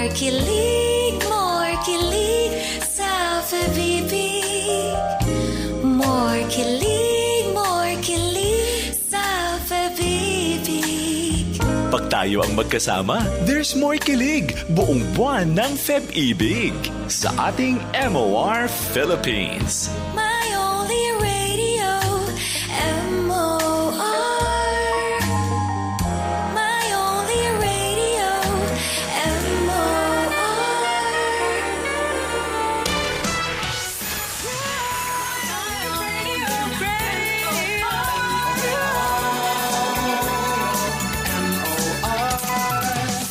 More kilig sa Pag-ibig. More kilig sa Pag-ibig. Pag tayo ang magkasama, there's more kilig buong buwan ng Feb-Ibig sa ating MOR Philippines. My only radio, MOR. My only radio, MOR.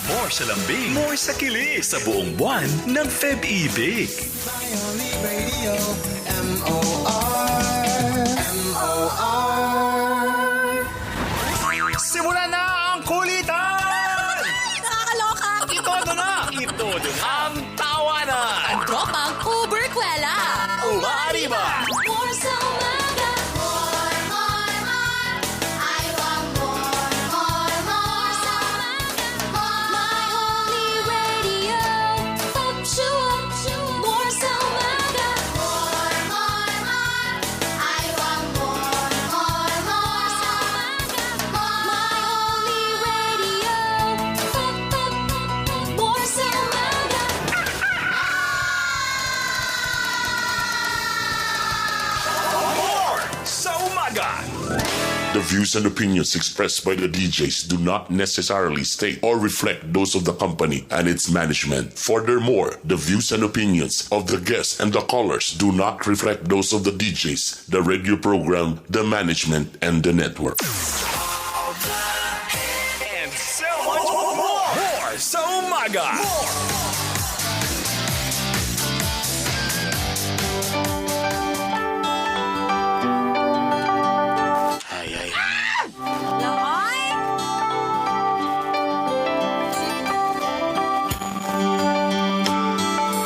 More sa lambing, more sa kilig sa buong buwan ng Feb-Ibig. My only radio, MOR, MOR. Simula na ang kulitan! Nakakaloka! Itodo na! Itodo na ang tawanan! Tropang Uberkwela! Umaariba! More sa umaga. More, more, more. I want more, more, more sa umaga. My only radio. Up, show up. More sa umaga. More, more, more. I want more, more, more sa umaga. My only radio. Up, up, up. More sa umaga. More sa umaga! The views and opinions expressed by the DJs do not necessarily state or reflect those of the company and its management. Furthermore, the views and opinions of the guests and the callers do not reflect those of the DJs, the radio program, the management, and the network. And so much more! More sa umaga! More! Ay, ay. Lahay!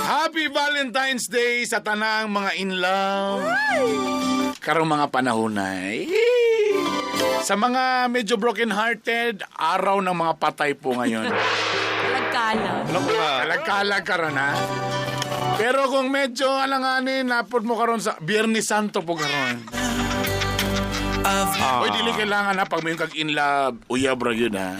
Happy Valentine's Day sa tanang mga in love. Karong mga panahon na. Eh. Sa mga medyo broken-hearted, araw ng mga patay po ngayon. Kalagkalag. Kalag-kalag karon ha. Pero kung medyo alanganin, napod mo karon sa Biyernes Santo po karon. Oy, dili kailangan ha, pag may kag in love, uyab ra yun ha.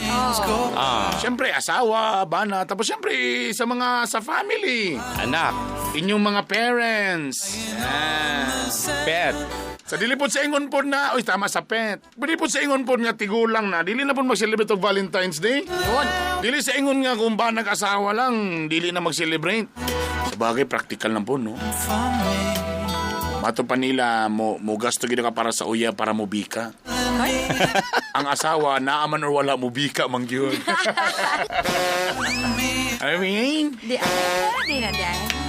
Siyempre, asawa, bana, tapos siyempre sa mga sa family, Anak, inyong mga parents. Yan. pet, Sa dili po sa ingon po na, oy tama sa pet. Dili po sa ingon po nga tigulang na, dili na po mag-celebrate og Valentine's Day. Yun. Dili sa ingon nga kung ba nag-asawa lang, dili na mag-celebrate. Sa bagay, practical lang po, no? Mato pa nila, mo gasto gid ka para sa uya para mo bika. Ang asawa, naaman or wala, mo bika man gyud. I mean, Di, ah, di na, di.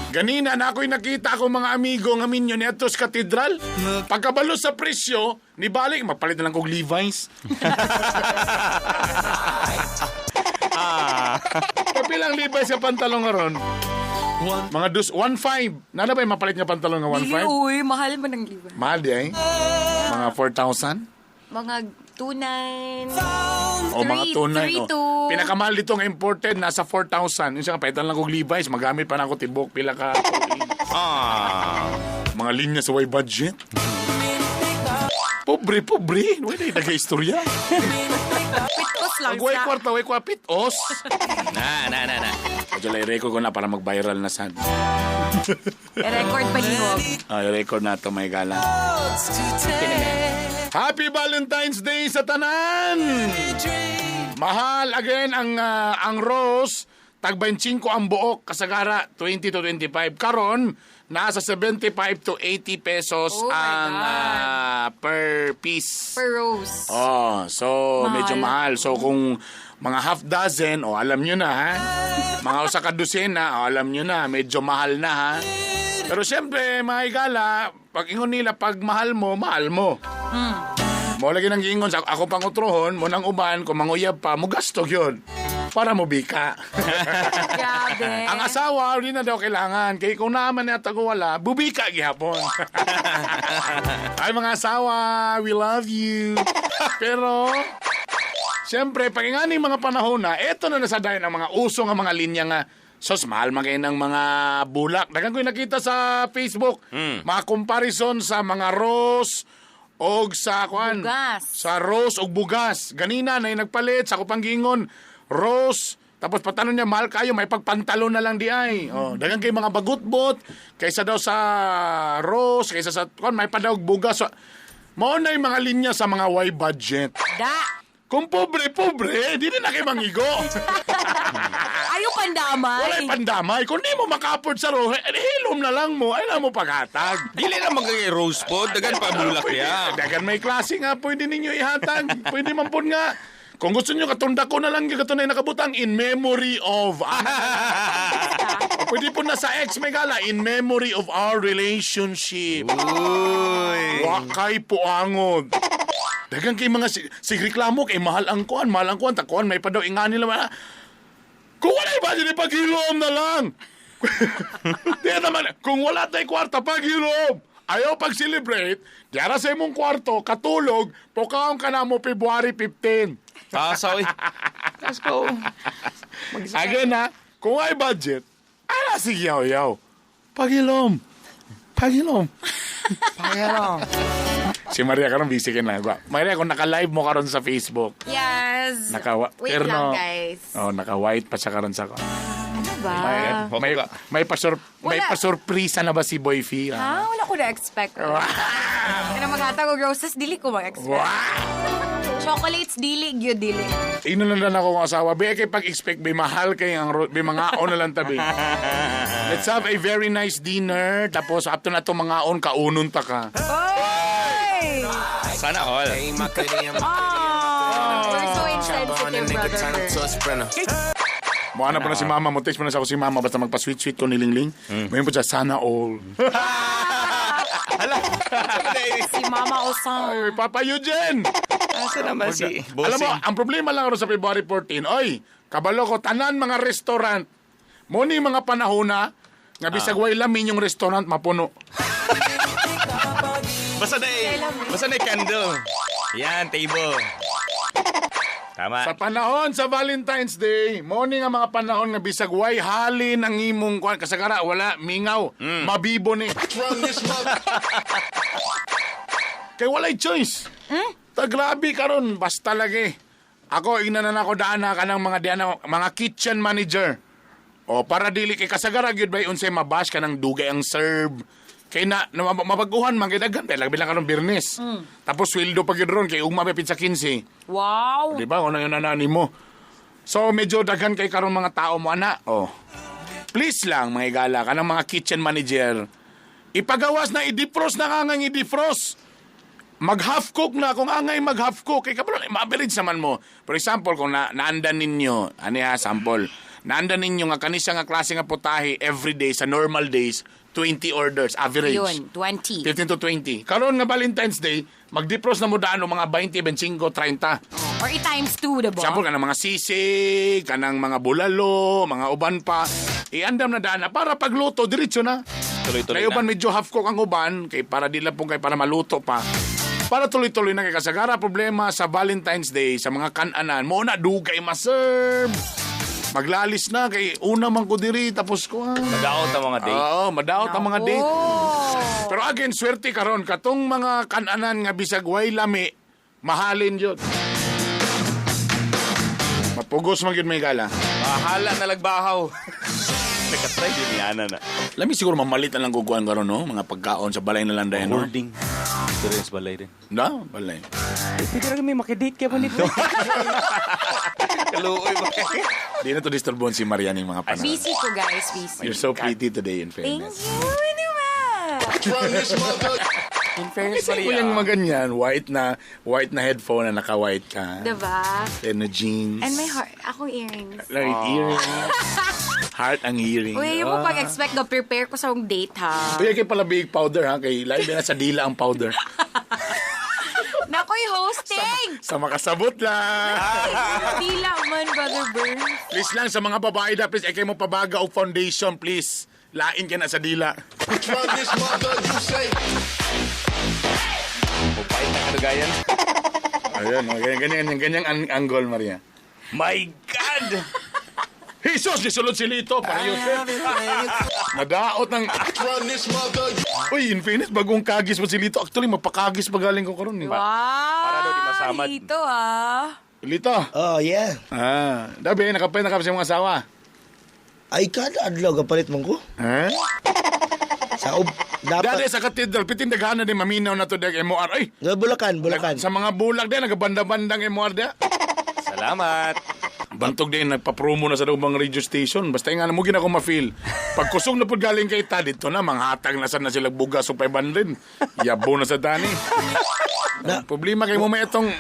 Ganina na ako'y nakita ako mga amigo nga minyo ni Atos Cathedral. Pagkabalo sa presyo, ni balik, mapalit na lang kog Levi's. Kapilang Levi's sa pantalon karon? Mga dus, 1.5. Nana ba yung mapalit nga pantalon nga Dili, 1.5? uy, mahal man ang liba. Mahal di ay. Mga 4,000? Mga 2.9. O mga Three, 2.9. three, Oh. two. Pinakamahal dito nga imported, nasa 4,000. Yung siya, palitan lang kog Levi's, magamit pa na ako tibok, pila ka. Mga linya sa way budget. Pobre, pobre. Wala yung nag-istorya. Pitos lang Pag way sa. kwarta, way kwapit. Os. na, na, na, na. Medyo lang i-record ko na para mag-viral na sad. I-record pa ni Hog. Ah, i-record na ito, may gala. Happy Valentine's Day sa tanan! Mahal again ang rose, tag 25 ang buok kasagara 20 to 25. Karon nasa 75 to 80 pesos Oh my ang God. per piece. Per rose. Oh, so Mahal. medyo mahal. So kung mga half dozen, oh, alam nyo na ha. Mga usa ka dosena, oh, alam nyo na, medyo mahal na ha. Pero siyempre, mga higala, pag ingon nila, pag mahal mo, mahal mo. Mo lagi nang giingon sa ako pang utrohon, mo nang uban, kung manguyab pa, mo gasto yun. Para mo bika. Grabe. Ang asawa, hindi na daw kailangan. Kay kung naaman niya tago wala, bubika gihapon. Ay mga asawa, we love you. Pero, siyempre, pag nga ni mga panahon na, eto na nasa dayon ang mga uso nga mga linya nga, Sos, mahal man kayo ng mga bulak. Dagan ko yung nakita sa Facebook. Mga comparison sa mga rose og sa kuan. Bugas. Sa rose og bugas. Ganina na yung nagpalit sa kupanggingon. Rose. Tapos patanong niya, mahal kayo, may pagpantalon na lang di ay. Oh, dagan kay mga bagutbot, kaysa daw sa rose, kaysa sa kuan, may padaog bugas. So, mao na yung mga linya sa mga Y budget. Da! Kung pobre, pobre, di na kayo mangigo. Ayaw pandamay. Wala'y pandamay. Kung di mo maka-afford sa rohe, eh, hilom na lang mo. Ay na mo paghatag. Dili na magiging rose po. Dagan pa bulak ya. Dagan may klase nga, pwede ninyo ihatag. Pwede man po nga. Kung gusto nyo, katunda ko na lang, katunay nakabutang, in memory of. O pwede po na sa ex, may gala, in memory of our relationship. Uy. Wakay puangod. Dagan kay mga sigreklamo kay mahal ang kuan, mahal ang kuan, takuan may pa daw ingani naman. Kung wala budget, paghilom na lang. Di naman, kung wala tay kwarta, paghilom. Ayaw pag-celebrate, diara sa imong kwarto, katulog, pokaon ka na mo February 15. Asa, uy. Let's go. Again ha, kung ay budget, ala sige yaw-yaw. Paghilom. Paghilom. Pagilom. Si Maria karon busy ka na. Maria, kung naka-live mo karon sa Facebook, Yes. Naka Wait lang, guys. Oh, naka-white pa siya karon sa ko. Ano ba? May may may Wala. pasurprisa na ba si Boy Fee? Ha? Wala ko na-expect. Kaya maghatag og roses, dili ko mag-expect. Wow! Chocolates, dili, gyud dili. Ino na lang ako kung asawa. Be, kay pag-expect, be mahal kay ang be mga on na lang tabi. Let's have a very nice dinner. Tapos after na to mga on, kaunon ta ka. Oy! Sana all. Oh, we're so insensitive, brother. Mukha na pa na si mama mo. Text mo na sa ako si mama. Basta magpa-sweet-sweet ko nilingling. Ngayon po siya, sana all. Hala. Si Mama Osang. Ay, Papa Eugene! Asa naman si Alam mo, ang problema lang ron sa February 14, oy, kabalo ko, tanan mga restaurant. Mo ni mga panahon na, nga bisag way lamin yung restaurant, mapuno. Basta na candle. Yan, table. Tama. Sa panahon sa Valentine's Day, mo ni nga mga panahon nga bisag way halin ang imong kuan kasagara wala mingaw, mabibo ni. Kay walay choice. Ta grabe karon basta lagi. Ako ingnan na nako daan na kanang mga diana mga kitchen manager. O para dili kay kasagara gyud bay unsay mabash kanang dugay ang serve. Kay na, mabaguhan man kay daghan kay labi lang karon Biyernes. Tapos sweldo pa gyud ron kay ugma pa pizza 15. Wow! Di ba? Ano yung nanani mo? So, medyo daghan kay karon mga tao mo, ana. Oh. Please lang, mga igala, kanang mga kitchen manager, ipagawas na, i-defrost na nga ngang i-defrost. Mag-half cook na, kung angay mag-half cook, kay kabro, ma-average naman mo. For example, kung naandan ninyo, ano ha, sample, naandan ninyo nga kanisa nga klase nga putahe every day sa normal days, 20 orders, average. Yun, 20. 15 to 20. Karon nga Valentine's Day, mag-defrost na mo daan og mga 20, 25, 30. Or i-times 2, diba? Example, kanang mga sisig, kanang mga bulalo, mga uban pa. Iandam na daan na para pagluto, diretso na. Tuloy-tuloy Kay uban na. medyo half cook ang uban, kay para di lang po kay para maluto pa. Para tuloy-tuloy na kay kasagara problema sa Valentine's Day sa mga kananan, mo na dugay ma-serve. Maglalis na kay una man ko diri tapos ko. Madaot ang mga date. Oo, madaot ang mga date. Oh. Pero again, swerte karon katong mga kananan nga bisag way lami, mahalin yun. Mapugos man gyud may gala. Bahala na lagbahaw. Nakatry din ni Ana na. Lami siguro mamalit na lang guguan karon no, mga pagkaon sa balay na lang dayon no. Hoarding. Experience balay din. Na, balay. Pwede na kami makidate kaya ba nito? Kaluoy ba? Di na to disturbon si Maria ning mga panahon. Busy ko, guys. Busy. You're so pretty today in Thank fairness. you. Ano ba? In fairness, Kasi ko yung mga ganyan, white na headphone na naka-white ka. Diba? And na jeans. And my heart, akong earrings. Like earrings. Heart ang earring. Uy, yung mo pag-expect go prepare ko sa akong date, ha? Uy, kay pala big powder ha, kay labi na sa dila ang powder. Nakoy hosting! Sa makasabot lang. Dila man, Brother Burns. Please lang sa mga babae da, please, ay kayo mo pabaga og foundation, please. Lain ka na sa dila. Mupait na kadugayan. Ayan, oh, ganyan, ganyan, ganyan ang angle, Maria. My God! Jesus, gisulod si Lito para Yusef. Nadaot ng... Uy, in fairness, bagong kagis pa si Lito. Actually, magpakagis pa galing ko karon eh. Wow! Para daw di masamad. Dito ah. Lito. Oh, yeah. Ah, dabi, nakapay na ka sa imong asawa. Ay, kada adlaw kapalit man ko. Eh? Sa ub, Dali dapat. sa katedral, pitin daghanan din maminaw na to dag MOR. Ay, Bulacan, Bulacan. sa mga bulag din, nagabanda-bandang MOR dia. Salamat. Bantog din, nagpa-promo na sa ubang radio station. Basta nga mo gina ko ma-feel. Pagkusog na po galing kay ta, dito na, manghatag na sa na sila bugas o 500. Yabo na sa tani. Na- Problema kay mo may itong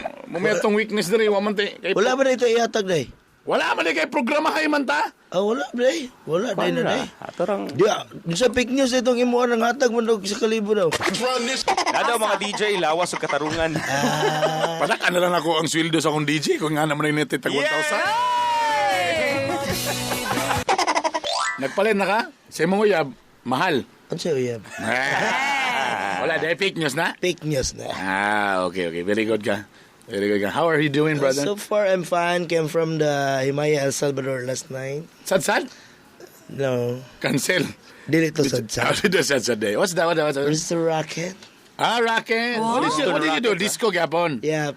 weakness diri, wa man tay- kay Wala ba na ito ihatag day? Wala man day kay programa kay man ta. Ah, wala day. Wala day na day. Ato rang. Di, ah, sa fake news itong imuha ng hatag man daw sa kalibo daw. Na daw mga DJ, lawas ug katarungan. Padak na lang ako ang sweldo sa akong DJ kung nga naman ay netay tag 1,000. Nagpalit na ka? Sa imong uyab, mahal. Ano siya uyab? Wala, day fake news na? Fake news na. Ah, okay, okay. Very good ka. Very good ka. How are you doing, brother? So far, I'm fine. Came from the Himaya, El Salvador last night. Sad, sad? No. Cancel. Dili to sad How sad. did the sad sad day? What's that? What's that? What's that? Mr. Rocket? Ah, rocket. What did you do? Disco gapon. Yeah.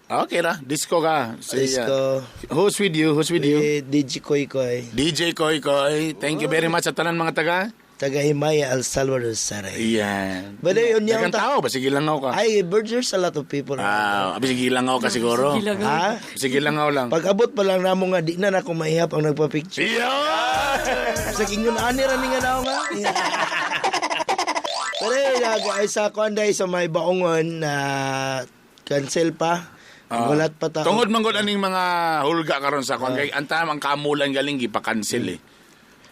Okay ra. Disco ka. See, Disco. Who's with you? Who's with you? Eh, DJ Koy Koy. DJ Koy Koy. Thank you very much sa tanan mga taga. Taga Himaya, El Salvador, Saray. Yeah. But ayun, yung Daghang tao ba? Sige lang ako ka. Ay, there's a lot of people. Ah, abi sige lang ako ka siguro. Ha? Sige lang ako lang. Pag abot pa lang namo nga, di na na ako mahihap ang nagpa-picture. Yeah! Sa kingon ani ra ni nga nao nga. Pero yun, ay, sa kuan day sa may baongon na cancel pa. Walat pa ta. Tungod man gud aning mga hulga karon sa kuan kay ang tamang kamulan galing gipa-cancel eh.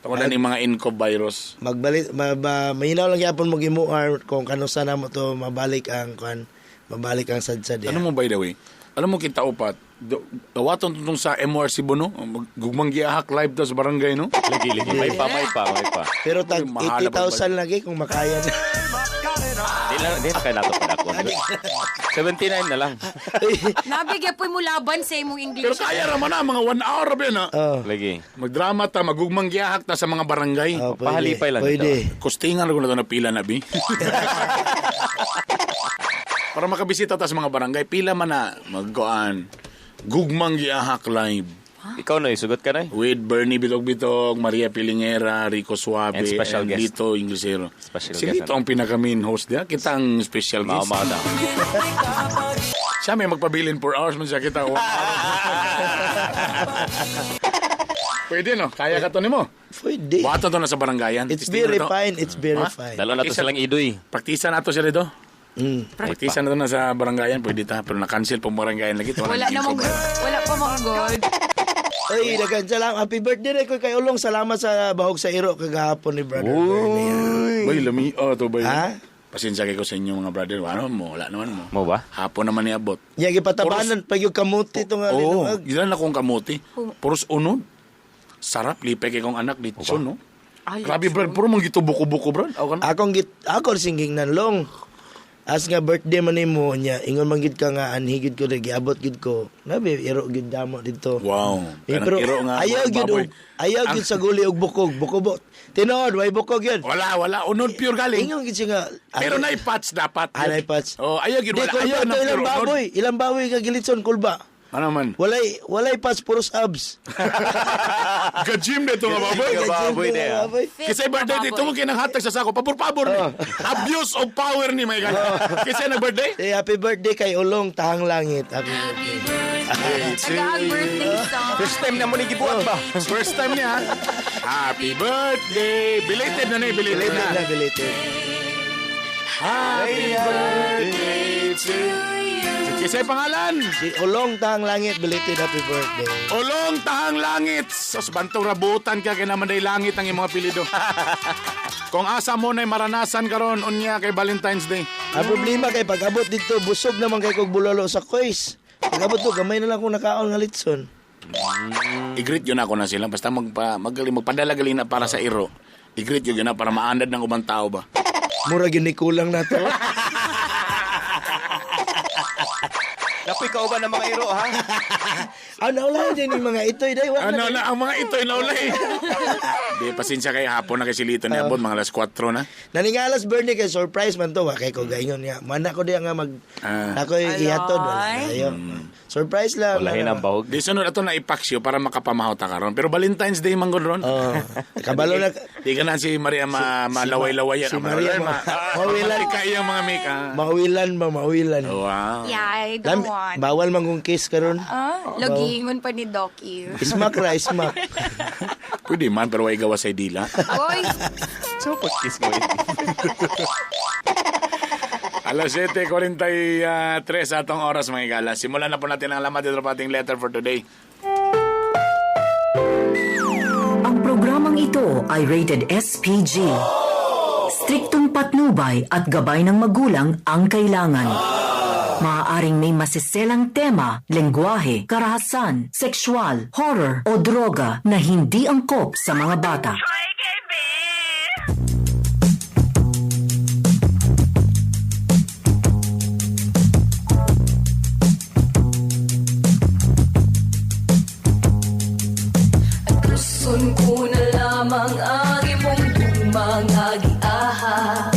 Tungod aning mga incov virus. Magbalik mahinaw lang gyapon mo gimuar kung kanusa na mo to mabalik ang kuan, mabalik ang sadsad. Ano mo by the way? Alam mo kita upat, dawaton tutong sa MRC Bono, gugmang giahak live to sa barangay no. Lagi, lagi. May pa, may pa, may pa. Pero tag Uy, mahal na 80,000 lagi kung makaya na. Di lang, di na kayo nato pa ako. 79 na lang. Nabigyan po mo laban sa imong Pero English. kaya ra man na mga 1 hour ra ba na. Oh. Lagi. Magdrama ta, magugmang giahak ta sa mga barangay. Oh, pwede. Pahalipay lang Pwede. Kustingan ra ko na to na pila na bi. Para makabisita ta sa mga barangay, pila man na maggoan. Gugmang giahak live. Ikaw na, sugot ka na. With Bernie Bitog-Bitog, Maria Pilingera, Rico Suave, And special guest. Lito Inglesero. Special si guest, Lito ano? ang pinaka-main host niya. Kita ang special guest. Mao daw. Siya may magpabilin 4 hours man siya kita. One hour. Pwede no? Kaya ka to nimo. Pwede. Buhaton to na sa barangayan. It's Testing very na to. fine. It's very Ha? fine. Dalo na to silang idoy. Praktisa na to siya dito. Mm. Praktisa na to na sa barangayan. Pwede ta. Pero na-cancel po barangayan lagi. Ito, Wala na mong, wala pa mong god. Ay, daghang salamat. Happy birthday rin ko kay Ulong. Salamat sa bahog sa iro kagahapon ni Brother Bernie. Bay, lami. Oh, to bay. Ha? Pasensya kayo sa inyo mga brother. Ano mo? Wala naman mo. Mo ba? Hapon naman niabot. Ya gipatabanan pag yung kamuti to nga Oo, oh, linuag. gilan akong kamuti. Puros unod. Sarap, lipay kay kong anak dito, no? Ay, Grabe, brad. Puro mong gitubuko-buko, brad. Ako na. Akong git ako singing nan long. As nga birthday man nimo nya ingon man gid ka nga anhi gid ko giabot gid ko. Nabi iro gid damo dito. Wow. Eh, Kanang pero iro nga, ayaw mga gid baboy. og ayaw gid sa guli og bukog, bukog. Tinuod way bukog yun. Wala, wala. Unod pure galing. Ingon gid siya nga. Pero naipatch dapat. Ah, naipatch. Oh, ayaw gid Di wala. kulba Ayaw to na ilang pure unod. baboy, ilang baboy ka gilitson kulba. Ano man? Walay patch puros abs. Ga-gym na ito nga baboy. Ga baboy na yan. Baboy. Kasi birthday dito mo kinanghatag sa sako. Pabor-pabor ni. Abuse of power ni my God. Kasi nag-birthday? Eh, happy birthday kay Ulong Tahang Langit. Happy birthday. Nagaang birthday song. First time na mo ni gibuhat ba? First time niya. Happy birthday. Belated na ni, belated Belated na. na, belated. Happy birthday to you. Kasi pangalan. Si Ulong Tahang Langit, belated happy birthday. Ulong tahang langit. Sos bantong rabutan ka kay naman day langit ang imong apelyido. Kung asa mo na'y maranasan karon unya kay Valentine's Day. Ang problema kay pag abot dito, busog naman kay kog bulalo sa kois. Pag abot to, gamay na lang kung nakaon nga litson. I-greet yun ako na sila basta magpadala gali na para sa iro. I-greet yun na para maanad ng ubang tao ba. Mura gyud ni kulang na to. Uy, kauban ng mga iro, ha? Ah, naulay din yung mga itoy. Day, wala Ano na, ang mga ito'y naulay. Di, pasensya kay hapon na kay Silito ni Abon, mga alas 4 na. Naningalas Bernie kay surprise man to wa kay ko gaingon nga. Mana ko diya nga mag ako ihatod wala kayo. Surprise lang. Ulahin ang bahog. Di sunod ato na ipaksyo para makapamahaw ta karon. Pero Valentine's Day man gud ron. Oh, kabalo na Di ka na si Maria malaway-lawayan. si Maria mawilan. Kaya mga make Mawilan ba mawilan. Wow. Yeah, I don't want. Bawal man kung kiss karon. Ah, lagingon pa ni Doc Eve. Ismak ra, ismak. Pwede man pero way gawa sa dila. Oy, So, pag-kiss mo eh. Alas 7:43 atong oras mga igala. Simulan na po natin ang alamat dito pa ating letter for today. Ang programang ito ay rated SPG. Striktong patnubay at gabay ng magulang ang kailangan. Maaaring may masiselang tema, lengguwahe, karahasan, sexual, horror o droga na hindi angkop sa mga bata. Gusto ko na lamang ang imong mga giahak.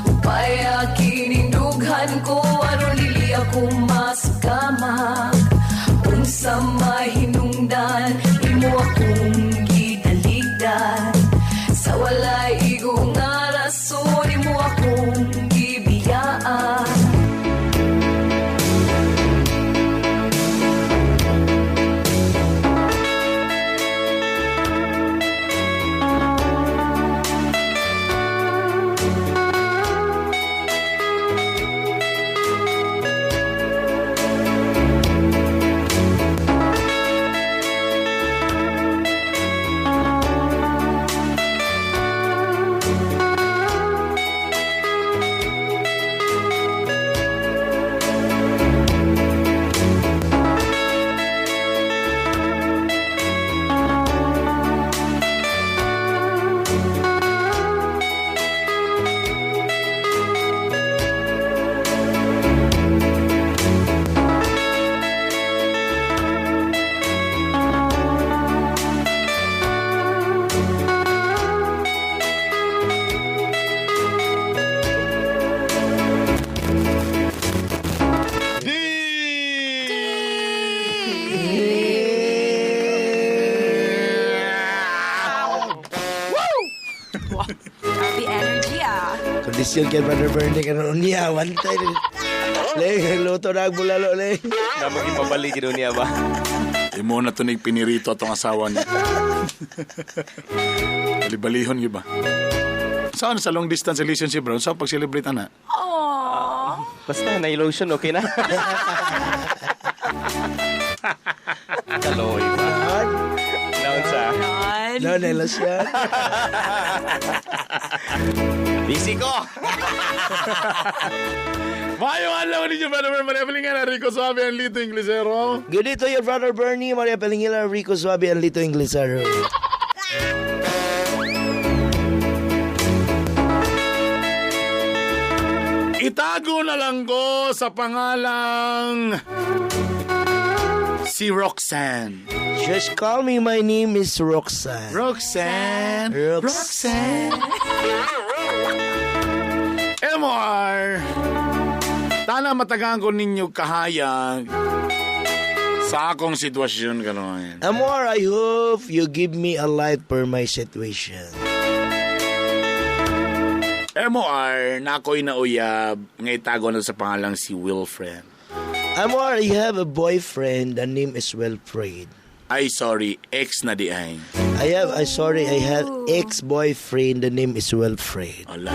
Upay kinindugan ko aron dili ako masakamak. Unsa mahinungdan imo akong gitaligdan. Sa walay igo nga rason imo akong gibiyaan. Grabe energy ah. Kondisyon kay Brother Bernie karon unya wantay. Leng, luto na ang bulalo leng. Na maging gino niya ba? Imo na to pinirito atong asawa niya. Bali-balihon gyud ba? Saan sa long distance relationship bro? Saan pag-celebrate ana? Aww. Basta, na-lotion, okay na? Kaloy ba? Naon sa? No, na siya. Busy ko! Maayong adlaw ninyo, Brother Bernie. Maria Pelingana, Rico Suave, ang Lito Inglesero. Good day to you, Brother Bernie, Maria Pelingila, Rico Suave, and Lito Inglesero. Itago na lang ko sa pangalang si Roxanne. Just call me, my name is Roxanne. Roxanne. Roxanne. MR, tana matagaan ko ninyo kahayag sa akong sitwasyon karon. Amor, I hope you give me a light for my situation. MR, nakoy na uyab, nga itago na sa pangalang si Wilfred. Amor, I have a boyfriend. The name is Wilfred. Ay, sorry, ex na di ay. I have, I sorry, I have ex-boyfriend. The name is Wilfred. Ala.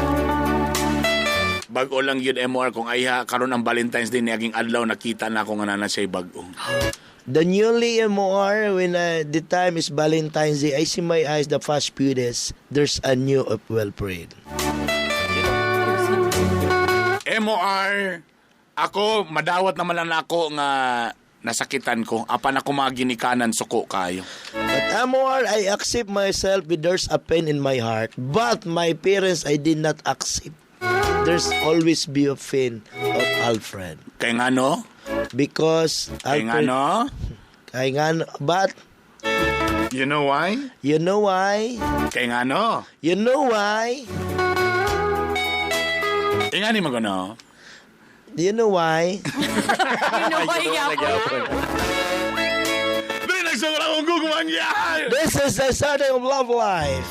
Bag-o lang yun, MR, kung ayha, karon ang Valentine's Day, niaging adlaw, nakita na ako nga na siya'y bag-o. The newly MOR, when the time is Valentine's Day, I see my eyes, the fast few days, there's a new of Wilfred. MOR, ako, madawat naman lang ako nga nasakitan ko. Apan ako mga ginikanan, suko kayo. But MOR, I accept myself with there's a pain in my heart. But my parents, I did not accept. There's always be a pain of Alfred. Kaya nga no? Because Kay nga no? Kay nga no, but You know why? You know why? Kay nga no? You know why? Ingani mo gano? Do you know why? You know why gyapon. Dili nagsugod akong gugmang yan! This is the starting of love life.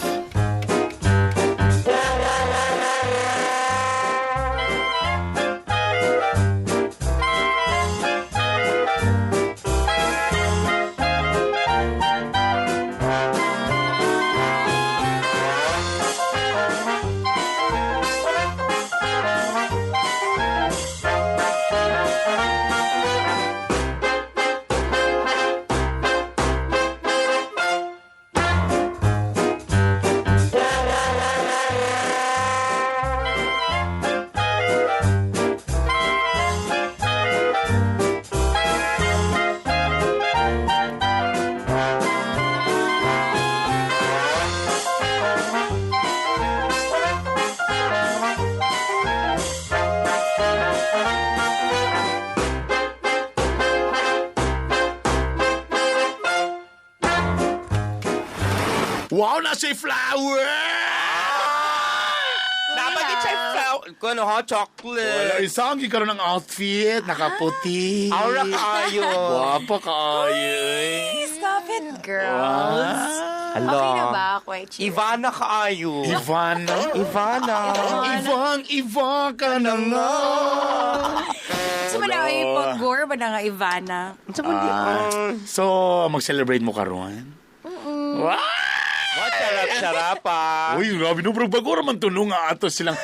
Wow, na si flower! Napagit siya flower. Kuno ho, chocolate. Wala, isang gikaroon ng outfit, nakaputi. Aura kaayo. Guwapa kaayo eh. Stop it, girls. Hala. Okay na ba ako? eh, Cheers. Ivana kaayo. Ivana? Ivana. Ivang, Iva ka na nga. Sa man na ay pag-gore ba na nga Ivana? Ah, so, mag-celebrate mo karon? Wow! What sarap-sarap ah. Uy, grabe no, bro. Bago raman to no nga ato silang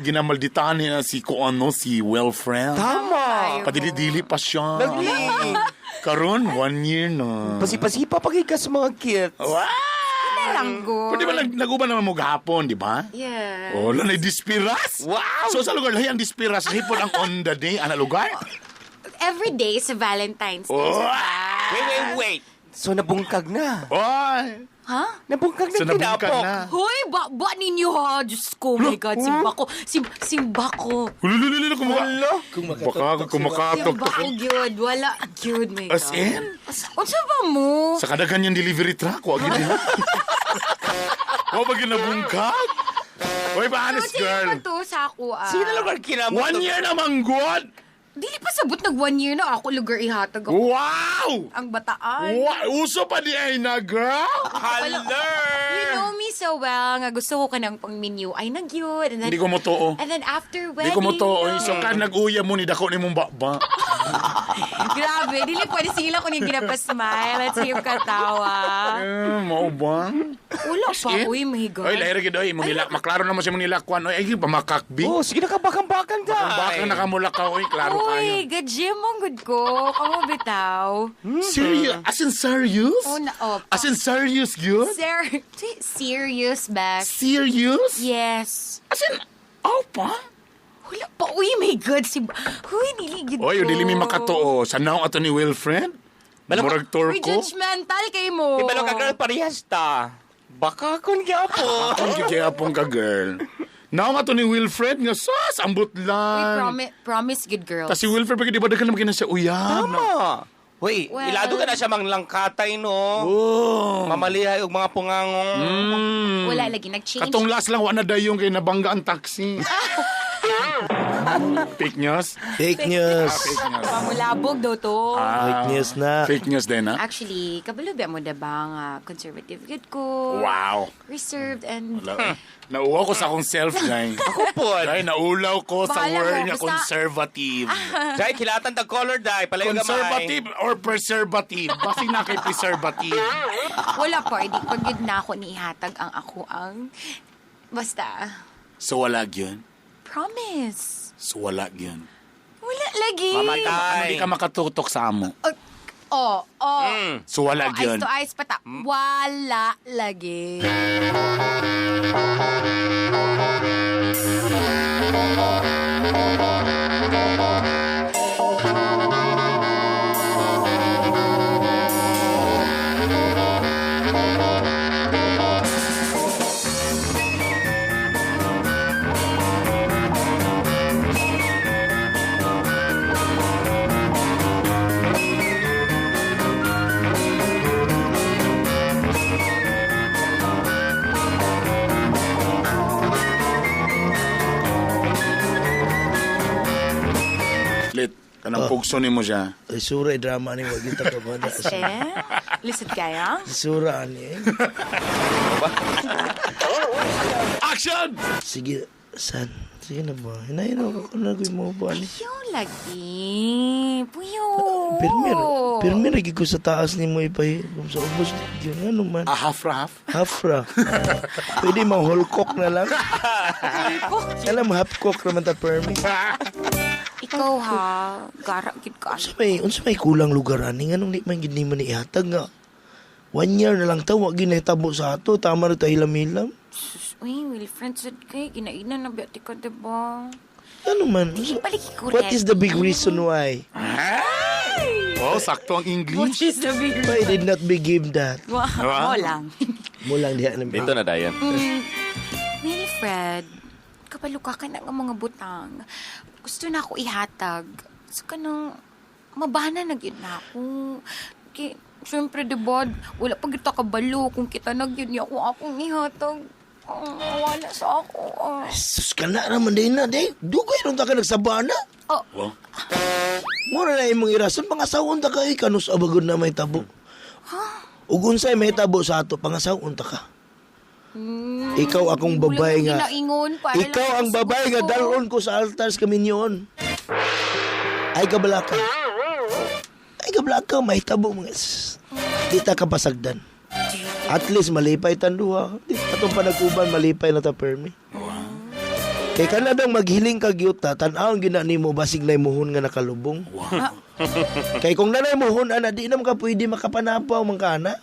ginamalditahan nila si kuano, si Wilfred. Tama. Padili-dili pa siya. Lagi. Karon, 1 year na. Pasipasipa pag ka sa mga kids. Wow! Lang go. Pwede ba nag-uban naman mo gahapon, di ba? Yeah. Oh, lanay dispiras. Wow! So sa lugar, lahi ang dispiras. Hipon ang on the day, ana lugar. Every day sa Valentine's Day. Oh! Wait, wait, wait. So nabungkag na. Oy! Ha? Nabungkag na So nabungkag tinapok. na. Hoy, ba ninyo ha? Diyos ko, my God, simba ko. Simba ko. Hululululu, kumuka. Kung Baka kumakatok. Simba ko, gyud. Wala, gyud, my God. As in? Unsa ba mo? Sa kadaghan yung delivery truck, wag yun. Wa ba ginabungkag? Oy, ba honest Sige girl. pa to sa ako, ah. Sino lugar kinamot? 1 year na manggod. Dili pa sabot nag 1 year na ako lugar ihatag ako. Wow! Ang bataan. Wow! Uso pa di ay na, girl? Hello! You know me so well nga gusto ko ka ng pang-menu. Ay, nagyud. And then, Hindi ko mo too. And then after wedding. Hindi ko mo to. no. So ka nag-uya mo ni dako ni mong bakba. Grabe, dili pwede sige lang ko niyang ginapasmile at sige katawa. Eh, mao ba? Wala pa, uy, my God. Oy, lahira gid oy, mong nila maklaro naman siya mong nilakwan. Oy, ay pamakakbi. Oh, sige nakabakang-bakang dai. Baka nakamulakaw oy, klaro kayo. Uy, ga-gym mong good ko. Kamo bitaw. Serious? As in serious? Oh, na, oh, As in serious gyud? Serious ba? Serious? Yes. As in, oh pa? Wala pa, uy, my God. Si, uy, dili gid Oy, ko. dili mi makatuo. Sa naong ato ni Wilfred? Murag Uy, turko. judgmental kay mo. Ibalo ka girl, parehas ta. Baka kun gyapon. Ang gigayapon ka, girl. Naong ato ni Wilfred nga sas, ambot Uy, lang. promise, good girls. Ta si Wilfred pag di ba daghan naman kina siya uyab. Tama. Uy, Well- ilado ka na siya manglangkatay, no? Oh. Mamalihay og mga pungangong. Wala lagi, nag-change. Katong last lang wa na dayon kay nabangga ang taxi. Fake news? Fake news. Fake news. Pamulabog daw to. Fake news na. Fake news din, ha? Actually, kabalo ba mo na ba nga conservative good ko? Wow. Reserved and... Wala. Nauwa ko sa akong self, Jai. Ako po. Jai, naulaw ko sa Bahala word mo, nga basta- conservative. Jai, kilatan tag color, Jai. Palayo gamay. Conservative or preservative? Basi na kay preservative. Wala pa, hindi pag yun na ako nihatag ang ako ang... Basta, So wala gyud. promise. So wala gyud. Wala lagi. Mamatay. Hindi ka makatutok sa amo. Oh, oh. So wala Oh, eyes gyud. to eyes pata. Wala lagi. Kanang pugso nimo siya. Ay, sura eh, drama ni wag kita ka ba na. Aste? Lisod kaya? Sura ani eh. Action! Sige, san? Sige na ba? Hinahin ako kung nagoy mo ba ani? Puyo lagi. Puyo. Pirmir, pirmir lagi ko sa taas ni mo ipahi. Kung sa ubos, yun ano man. Ah, half ra half. Half ra. Pwede mang whole cock na lang. Alam, half cock naman ta permi. Ikaw ha, gara gid ka. Unsa may kulang lugar ani nganong di man gid nimo ni ihatag nga. 1 year na lang ta wa gyud nahitabo sa ato, tama ra ta hilam-hilam. Sus, uy, Wilfred sad kay ginaina na ba ti ka diba? Ano man? Paliki ko What is the big reason why? Oh, sakto ang English. is the big Why did not be give that? Mo lang. Mo lang diha na. Dito na dayon. Wilfred, kapaluka ka na ng mga butang. Gusto na ako ihatag. So kanang mabana na gyud na ako. Kay, syempre, diba, wala pa kita kabalo kung kita na gyud niya ako akong ihatag. Ah, wala sa ako. Ah. Sus ka na raman din na, day. Dugay ron ta ka nagsabana. Oh, Wow. Mura na imong irason, pangasawon ta ka, eh, kanus abagod na may tabo. Ug unsay may tabo sa ato, pangasawon ta ka. Ikaw akong babae wala nga. Ginaingon para lang Ikaw ang babae nga ko. dalon ko sa altar sa kaminyon. Ay kabalaka. Ay kabalaka, may tabo mga. Di ta ka pasagdan. At least malipay tanduha. Di atong panag-uban malipay na ta permi. Kay kanadang maghiling ka gyuta, tan-awon gyud na nimo basig nay muhon nga nakalubong. Kay kung nanay muhon ana di na ka pwede makapanapaw man ka ana.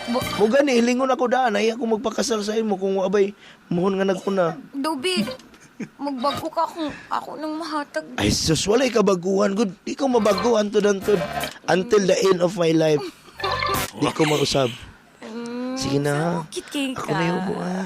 Mo gani hilingon ako daan ay ako magpakasal sa imo kung abay muhon nga naguna. Dobby, magbago ka kung ako nang mahatag. Ay sus, walay kabaguhan gud. Di ko mabaguhan to dantud until the end of my life. Di ko mausab. Sige na. Cute kay ka. Ako na yung ah.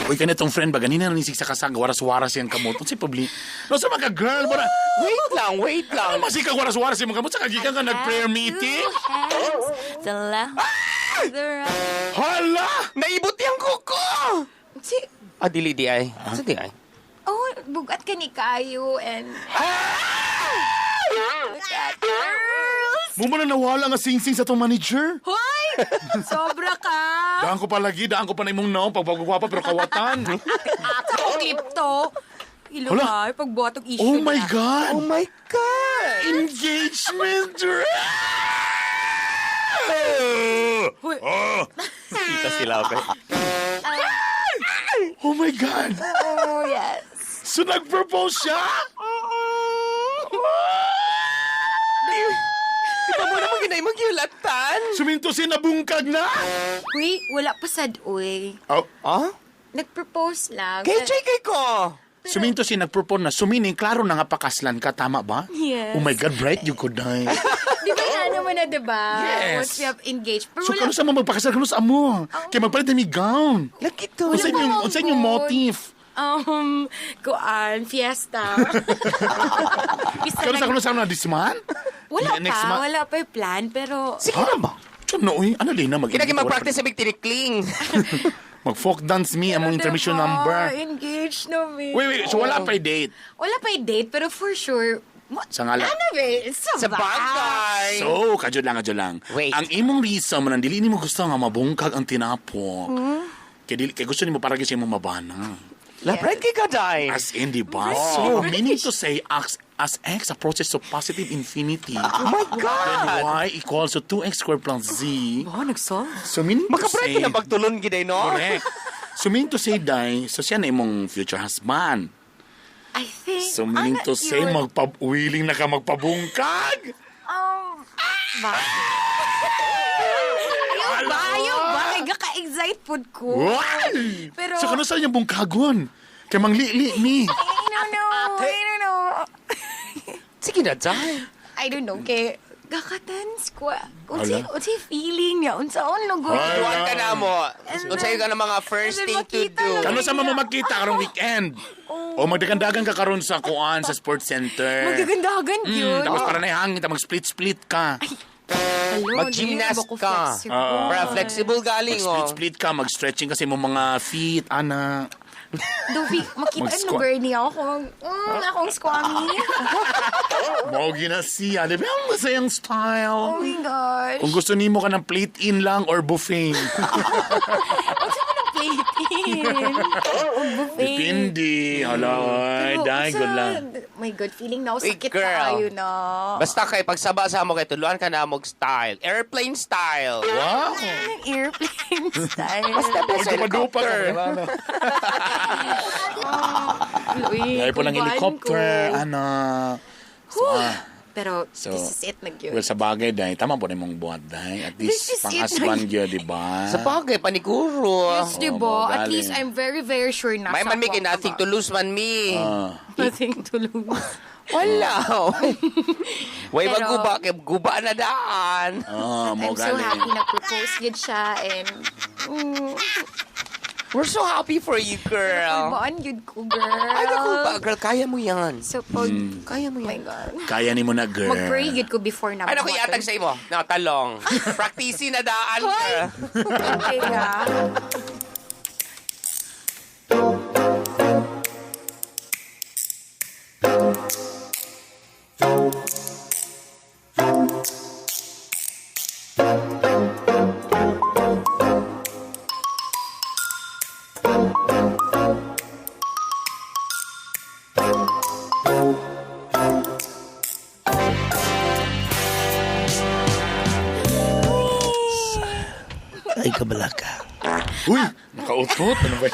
Uy, kanitong friend ba? Ganina nanisig sa kasag, waras-waras yung kamot. Unsay publi? No, sa mga girl, bara. Wait lang, wait lang. Ano masig ka waras-waras yung kamot? Sa kagikan ka nag-prayer meeting? Two hands, the left, the right. Hala! Naibot yung kuko! Si, Ah, dili di ay. Sa di ay? oh, bugat ka ni Kayo and... Look at girls! Mo man na nawala nga sing-sing sa tong manager. Hoy! Sobra ka! Daan ko pa lagi, daan ko pa na imong naong, pagpagwapa pero kawatan. Ako, clip to. Ilo Hala. ka, pagbuhat og issue Oh my na. God! Oh my God! Engagement ring! Hoy. Oh, Kita sila, okay? oh my God! Oh, yes. So nag-propose siya? Di ba mo naman ginay magyulatan? Suminto siya nabungkag na? Uy, wala pa sad, uy. Oh. Ah? Nag-propose lang. Kay kay ko! Suminto siya nag-propose na. Sumining, klaro na nga pakaslan ka, tama ba? Yes. Oh my God, bright you could die. Di ba na naman na, di ba? Yes. Once we have engaged. Pero So, wala, kano sa mga magpakasal, kano sa amo? Kaya magpalit na may gown. Lagi to. Unsa pa inyong, man unsa inyong good. motif? kuan, fiesta. Isa Kano sa lang- kano sa na this month? Wala Next pa, month? wala pa yung plan, pero... Sige na ba? Ano, uy? Ano din na mag Kinagi mag-practice sa big tinikling. Mag-folk dance me among intermission Diba? number. Engaged na me. Wait, wait. So wala pa date. Wala pa yung date, pero for sure, Sa ngala. Ano ba? Sa, Sa bagay. So, kadyo lang, kadyo lang. Wait. Ang imong reason man, dili nimo gusto nga mabungkag ang tinapok. Kay, dili, kay gusto nimo para gyud sa imong mabana. La, bright kay ka, Day. As in, di ba? So, meaning to say, as x approaches to positive infinity, Oh my then God! y equals to 2x squared plus z. Oh, nagsolve. So, meaning to Makabright say... ka na pagtulon, giday, no? Correct. So, meaning to say, Day, so siya na imong future husband. I think, So, meaning I'm to not say, sure. willing na ka magpabungkag? Ba? Ayaw ba? Ayaw ba? Kay ka-excite pod ko. Why? Pero- So, kano sa inyong bungkagon? Kay manglili ni. I don't know. I don't know. Sige na, Day. I don't know. Kay gakatens ko. Ala. Unsay feeling niya? Unsaon lugo? Ala. Tuwan ka na mo. And Unsay ka na mga first and thing then to makita do. lang. Kano sa mo magkita karong weekend? Oh. O magdagandagan ka karon sa kuan sa sports center. Magagandagan yun. Tapos para na hangin, mag-split-split ka. Hello, Mag-gymnast dili na ba ko ka. flexible? Para flexible galing, oh. Mag-split-split ka, mag-stretching kasi mo mga feet, ana. Dubi, makita Mag-squat. lugar niya ako. Akong squammy. Mao na siya. Di ba ang masayang Oh style? my gosh. Kung gusto nimo ka ng plate in lang or buffet. Unsa man ang plate-in? O buffet. Depende. Hala, ay, Pero dahil unsa- good lang. My God, feeling na ako Uy, sakit girl. kaayo na. Basta kay pagsaba sa mo kay tuluan ka na mog style. Airplane style. Wow! Airplane style. Basta best Magdupa-dupa ka. helicopter. Uy, Dahil po ng kuban helicopter, ko. ana. So, Pero So, this is it na gyud. well, sa bagay, dahil, tama po na imong buhat, dahil. At This least, is it, pang-aswan gyud, di ba? Sa bagay, paniguro. Yes, di Oh, ba? mo At galing. least I'm very, very sure na. May man mi kay nothing to lose man mi. Ah. Nothing to lose. Wala. Way Pero- maguba kay guba na daan. Ah, mo I'm so galing. happy na propose gyud siya and We're so happy for you, girl. kulbaan gyud ko, girl. Ay, naku ba, girl, kaya mo yan. So pag, Kaya mo oh my yan. God. Kaya ni mo na, girl. Mag-pray gyud ko before na. Ano ko iatag sa imo? No, talong. Practice na daan, girl. Okay ka. Ay, kabalaka. Uy, nakautot. Ano ba?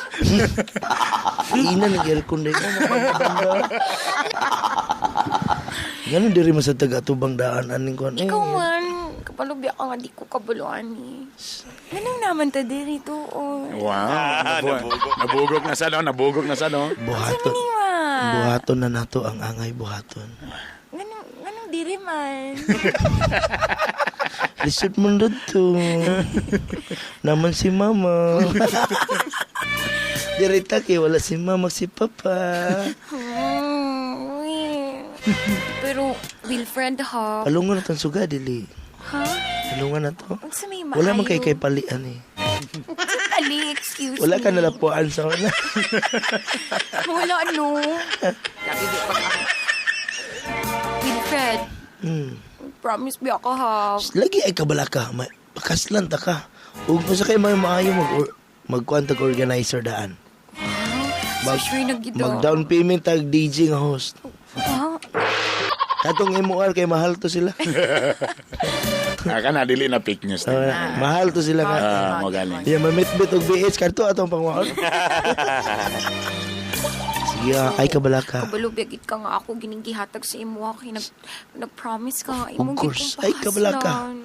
yun? Ina ng aircon din. Ganun diri man sa taga-tubang daan aning kuan. Ikaw man, kapalubya ka nga, di ko kabuluan eh. Ganun naman ta diri to. Oh. Wow. Nabugok na sa, no? Nabugok na sa, no? Buhaton. Nima. Buhaton na nato ang angay buhaton. Ganun, ganun diri man. Lisod man to. Naman si mama. Dirita kay wala si mama si papa. Uy. Pero, Wilfred ha? Palungan na tong suga dili. Ha? Palungan na to. Unsa may maayo? Wala man kay kay palian eh. Ali, excuse Wala ka me. nalapuan sa una. Wala, no. Wilfred, promise bi ako ha. Lagi ay kabalaka, makaslan ta ka. Ug usa kay may maayo mag magkuan tag organizer daan. So sure na gid. Mag down payment tag DJ nga host. Ha? Katong MOR kay mahal to sila. Ah, kana, dili na fake news. Ah, mahal to sila nga. Ah, mo galing. Yeah, mamitbit og BH kadto atong pangwaon. Sige, ay kabalaka. Kabalo gid ka nga ako gining gihatag sa imo kay nag nag-promise ka nga imo Of gid course. kong Ay, kabalaka. pakaslan.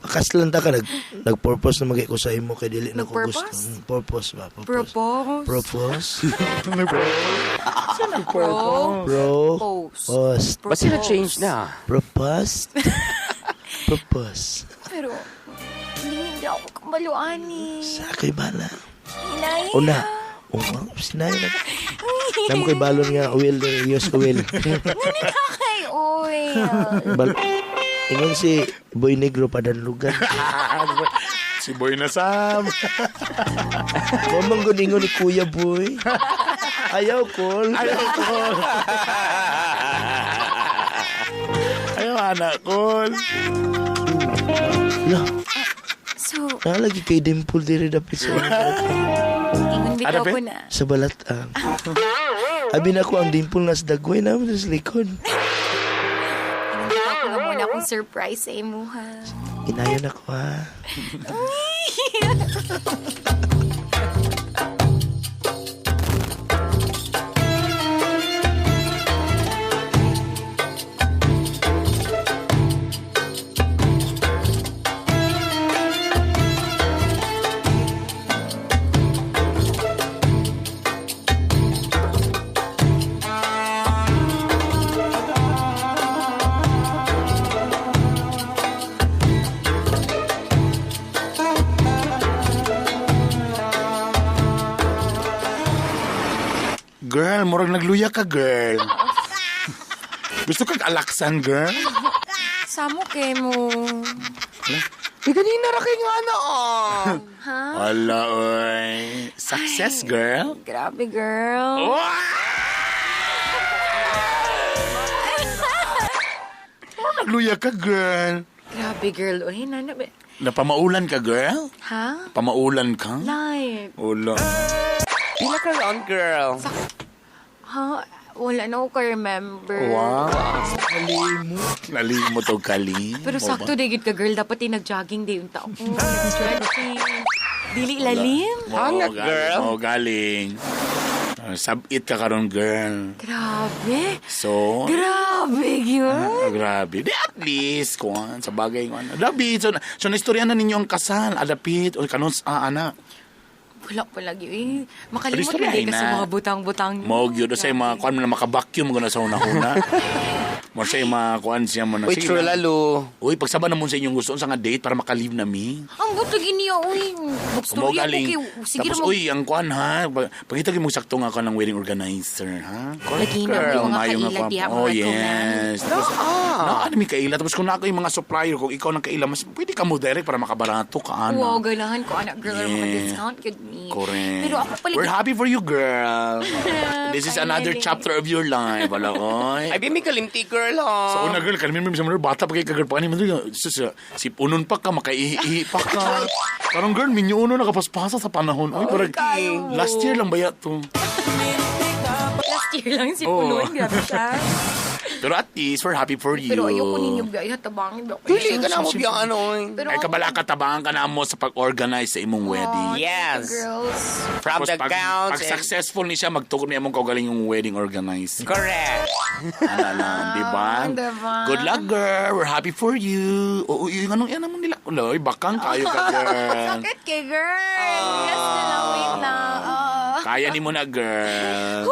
Makaslan ta ka nag nag-purpose na magay ko sa imo kay dili na ko gusto. Nag-purpose? Purpose ba? Purpose. Propose. Propose. Pro. Pro. Post. Post. Basta na change na. Propose. Propose. Pero hindi ako kabaluan eh. Sa ako'y bala. Hinay. Una. Una. Sinay na. Namo kay balon nga oil use oil. Kay oil. Bal Ingon si Boy Negro padanlugan. Si Boy na Sam. Mamang ingon ni Kuya Boy. Ayaw kol. Ayaw ko. Ayaw, anak ko. Lah, So, Nalagi kay dimple diri dapit sa ingon bitaw Ano, ko na. sa balat ang. Abi na ko ang dimple nas dagway na sa likod. Ingon bitaw ko nga muna akong surprise sa imuha. Inayon ako ha. Girl, murag nagluya ka, girl. Gusto kag alaksan, girl? Samo kay mo. Di kanina ra kay nga na oh. Ha? Wala, oy. Success, girl. Grabe, girl. Murag nagluya ka, girl. Grabe, girl. Uy, nana ba? Napamaulan ka, girl? Ha? Pamaulan ka? Like, Wala. Pila ka round, girl. ha? Wala na ako ka-remember. Wow. Nalimot. Nalimot o kalim. Pero sakto di gid ka, girl. Dapat di nag-jogging di yung tao. Nag-stretching. Dili lalim. Hangat, girl. Oh, galing. Sabit ka karon, girl. Grabe. So, Grabe, yun. Ah, grabe. Di at least, kuan, sa bagay, kuan. Grabe, so naistorya na ninyo ang kasal, adapit, o kanon sa ana. Wala pa lagi. Eh. Makalimot Pero na di ka na. sa mga butang-butang. Mo gyud sa mga kuan mo na makabakyum mo na sa una-una. Mo sa mga kuan siya mo na. Uy, Sige true lang. lalo. Uy, pagsaba na mo sa inyong gusto unsa nga date para makalive na mi. Ang buto gini, uy. Mo Magstorya ko galing. kay... Sige Tapos mo. uy, ang kuan ha, pagita mo sakto nga ka ng wedding organizer ha. Lagi na Girl, yung mga Maayo nga kaila kuan. diha, Oh, mga recommend. yes. Tapos, na, ano may kaila. Tapos kung na ako yung mga supplier, kung ikaw nang kaila, mas pwede ka mo direct para makabarato ka, ano. Wow, ganahan ko, anak girl. Yeah. Maka-discount gud mi. Correct. Pero ako pala... We're happy for you, girl. This is another Finally. chapter of your life. Wala, oy. Ay, bi mi kalimti, girl, ha. Sa una, girl, kalmin mo sa mga bata pa kay ka, girl, paano mo sus, si punon pa ka, makaihi pa ka. Parang, girl, minyo uno nakapaspasa sa panahon. Oy, parang, last year lang ba to? Last year lang si Oo. Punon. Grabe siya. Pero at least, we're happy for you. Pero ayoko ninyo biya. Tabangin ba ako? Dili ka na mo biya ano. oy. Pero Ay, kabala ka, tabangan ka na mo sa pag-organize sa imong wedding. Yes. Girls. From Tapos the pag, gowns. pag successful ni siya, magtukod niya mong kaugaling yung wedding organizer. Correct. Ano lang, di ba? Diba? Good luck, girl. We're happy for you. Oo, yung anong yan mo nila. Uloy, bakang kayo ka, girl. Sakit kay girl. Yes na lang. Wait lang. Ah. Kaya ni mo na, girl.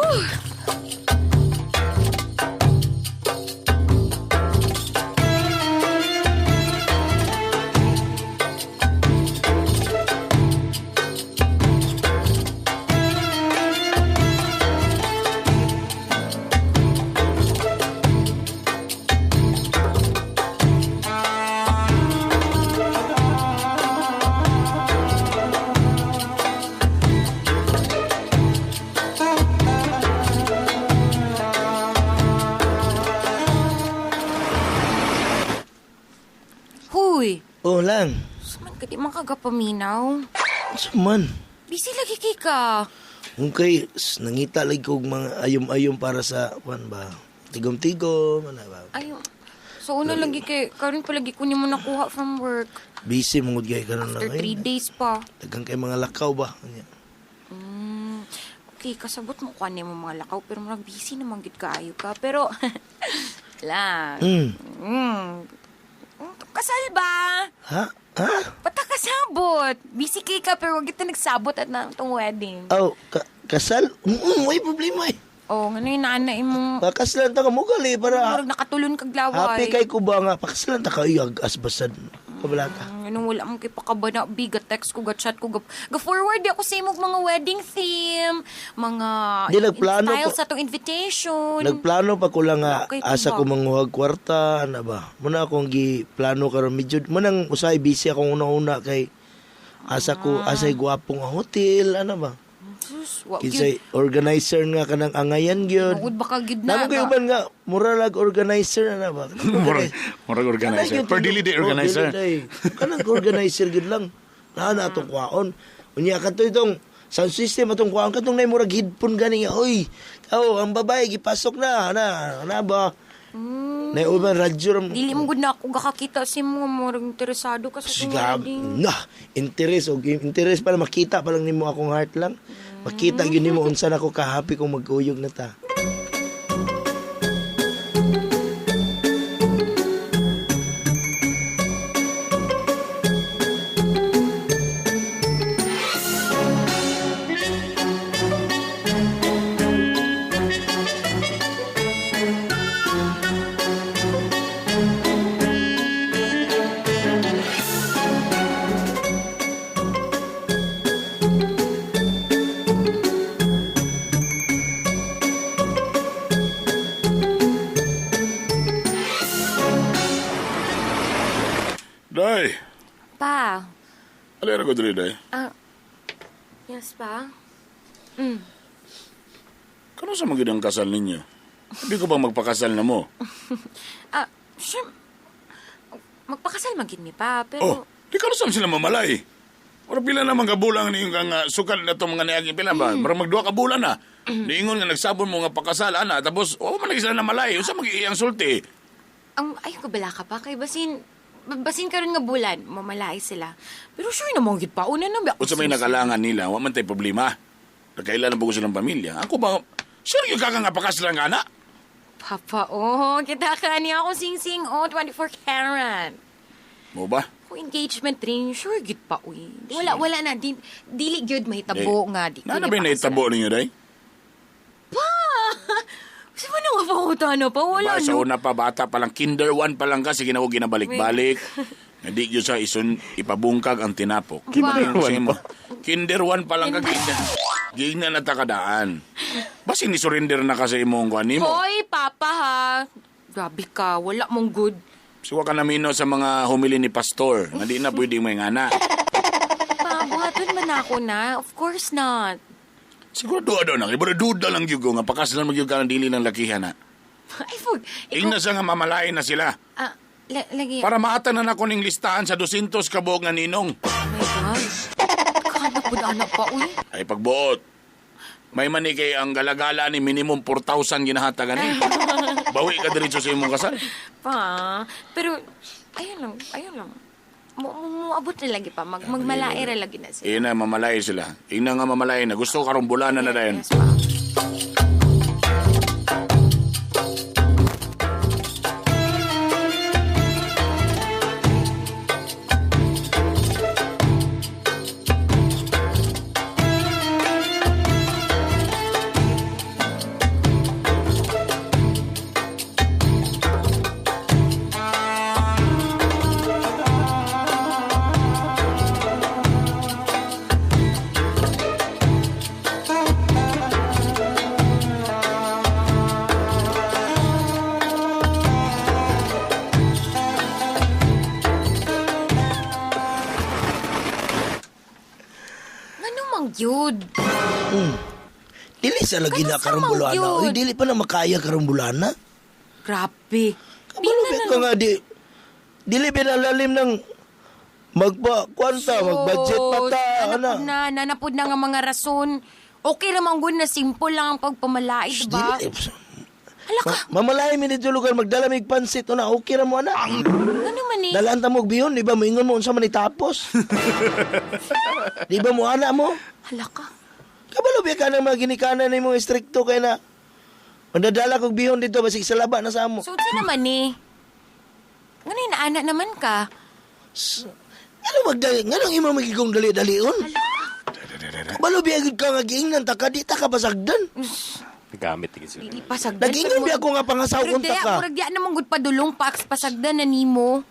Huy. Oh lang. Suman ka di man kagapaminaw. Unsa man? Busy lagi kay ka. Kung kay nangita lagi kog mga ayom-ayom para sa kuan ba. Tigom-tigom ano ba. Ay, so una lagi kay, karon pa lagi ko nimo nakuha from work. Busy mangud kay karon na After 3 ngayon. days pa. Daghang kay mga lakaw ba. Anya. Okay, kasabot mo kuha nimo mga lakaw, pero murag busy naman gid kaayo ka. Pero, lang. Kasal ba? Ha? Ha? Pata kasabot. Busy kay ka, pero wag kita nagsabot at na itong wedding. Oh, kasal? May problema eh. Oh, ngano yung naanay mo? Pakasalan ta ka mo gali para Murag nakatulon kag laway. happy kay ko ba nga pakasalan ta ka iyag asbasad. Kabala ka. Anong wala mong kipakaba na bi, ga-text ko, ga-chat ko, ga-forward di ako sa imong mga wedding theme, mga Di, nagplano style ko- sa itong invitation. Nagplano pa ko lang nga Okay, asa ba? ko manguhag kwarta ana ba. Muna akong giplano karon medyo munang usahay busy akong una-una kay asa ko asay gwapo nga hotel ana ba. Sus, wa Kinsay gyud. organizer nga kanang angayan gyud. Tungod baka gyud na. Namo kay uban nga mura lag organizer ana ba. Murag organizer. Per dili day organizer. Oh, dili day. Kanang organizer gyud lang. Na na atong kwaon. Unya kadto itong sound system atong kwaon katong nay murag headphone gani nga oy. Oh, ang babae gipasok na na na ba. Nay uban radyo ra. Dili mo gud na ako gakakita sa imo nga murag interesado ka sa akong Siga, wedding. na, interest og interest para makita pa lang nimo akong heart lang. Makita gyud nimo unsa na ko ka-happy kung mag-uyog na ta. Day, Pa, alin ko diri, day. ah, yes pa? Kano sa magyud ang kasal ninyo? Hindi ko ba magpakasal na mo? Ah, sure. Magpakasal magid mi pa, Oh, pero di kano sa sila mamalay. Ora pila naman ka bulan ni nga nga sukal na itong mga niagi pila ba? Murag magduha ka bulan na. Niingon nga nagsabon mo nga pakasal ana tapos wa man lagi sila namalay. Unsa mag iyang sulti? ang ay ko bala ka pa kay basin basin karon nga bulan, mamalay sila. Pero sure na mo gid pa una na ba. Unsa may nakalangan nila, wa man tay problema. Nagkailan na po ko silang pamilya. Ako ba sure yung kaka nga pakasal nga ana? Papa, oh, kita ka niya ako sing-sing, oh, 24 karat. Mo ba? Ako engagement ring, sure gid pa, uy. Wala, wala na. Di, dili gyud mahitabo nga. Di, Na na ba yung naitabo ninyo, day? Pa! Sa ba nang mapangutano pa? Wala, Ba, sa no? una pa, bata pa lang, kinder one pa lang kasi ginawa ginabalik-balik. Hindi yun sa isun, ipabungkag ang tinapok. Kinder one pa. Kinder one pa lang ka, kinder. Gina na takadaan. Basin ni surrender na kasi imong kuan nimo. Hoy, papa ha. Grabe ka, wala mong good. Siwa ka namino sa mga humili ni pastor. Nga di na pwede may ngana. Pa, buhaton man ako na. Of course not. Siguro duha daw na. Ibro duda lang gyud ko nga pakaslan magyud ka ng dili ng lakihan na. Ay, fug. Ikaw, Ingna siya nga mamalain na sila. ah, lagi. Para maatan na nako ning listahan sa 200 ka buok nga ninong. Oh my God. Kanak po na pa, uy. Ay pagbuot. May mani kay ang galagala ni minimum 4,000 ginahatagan ni. Bawi ka diretso sa imong kasal. Pa, pero, ayun lang, ayun lang. Muabot na lagi pa. Magmalaera lagi na sila. Ina mamalay sila. Ina nga mamalay na. Gusto ko karong bulanan na dayon. Yes, pa. Ano mang yun? Dili sa lagi na Kanus sa karong mang bulana. yun? Uy, dili pa na makaya karong bulana. Grabe. Kabalo ba ka nga di dili pinalalim ng magpa kwanta, mag-budget pa ta, ana. Nanapod na, nanapod na nga mga rason. Okay naman good na simple lang ang pagpamalait, Shh, diba? dili. Hala ka, Mamalay mi dito lugar magdala mig pansit una okay ra mo ana. ano man eh? Dalaan ta mo og bihon, di ba moingon mo unsa man itapos? Di ba mo ana mo? Hala ka. Kabalo ba ka ng mga ginikanan nimo istrikto kay na Mandadala kog bihon dito basig sa laba na sa amo. So, unsa naman eh? Ngano inaana naman ka? Ano magdali? Nganong imo magigong dali-dalion? Kabalo biya gud ka nga giingnan ta ka di ta ka pasagdan. Gamit tingin sila. Dili pasagdan. Nag-ingon biya ako nga pangasawon ta ka. Murag diya naman gud padulong paks pasagdan na nimo.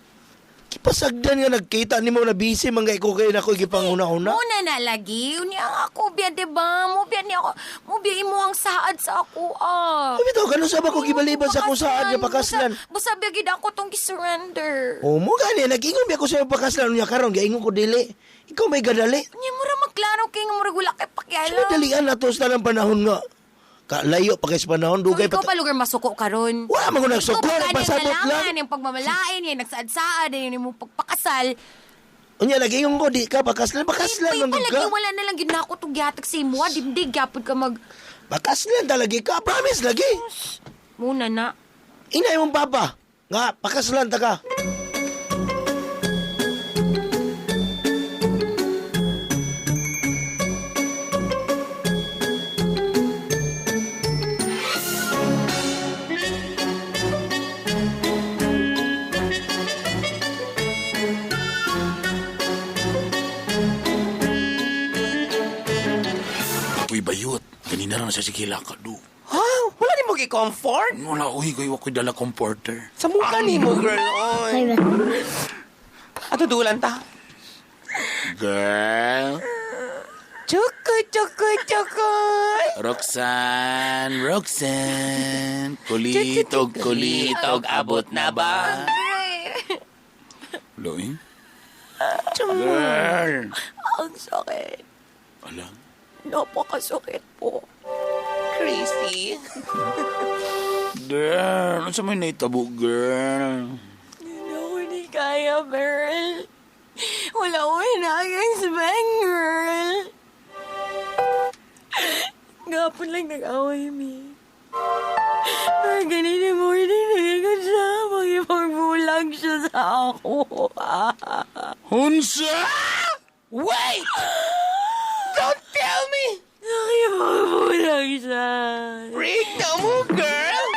Pasagdan nga nagkita nimo na busy man kay ko kay nako gipanguna-una. Muna na lagi. Unya ang ako biya, diba? Mo biya niya ako. Mo biya imo ang saad sa ako, ah. Abi to kano sa ba ko gibaliban sa akong saad nga pakaslan. Busa biya gid ako tong gisurrender. O mo gani nag-ingon biya ko sa pakaslan unya karon giingon ko dili. Ikaw may gadali. Unya mura magklaro kay nga murag wala kay pakialam. Sa dalian na to sa tanang panahon nga. Kalayo pa kay sa panahon So, dugay ikaw pa. pa lugar masuko karon. Wala man ko nagsuko, Ikaw pa nagpasabot lang. Yung pagmamalain, yung nagsaad-saad, yung imong pagpakasal. Unya lagi yung ko di ka pakaslan, pakaslan Uy, man gud palagi ka. wala na lang gid na ako tong gihatag sa imo. Dibdig gyapon ka mag Pakaslan talaga ka, promise lagi. muna na. Inay mong papa. Nga, pakaslan ta ka. Uy, bayot. Ganina ra na siya sige ka do. Ha? Wala ni mo gi-comfort? Wala, uy, kayo ako'y dala comforter. Sa mukha ni mo, girl. Oy. Ato dulan ta. Girl. Chukoy, chukoy, chukoy. Roxanne, Roxanne. Kulitog, kulitog, abot na ba? Loing? Girl. Ang sakit. Ala. Napakasakit po. Crazy. Girl, ano sa may naitabo, girl? Hindi ako hindi kaya, girl. Wala ko hinaging girl. Gapon lang nag-away mi. Pero ganun yung morning, nagigod siya. Makipagbulag siya sa ako. Unsa? Wait! Don't tell me! Nakipagbulag siya. Break na mo, girl!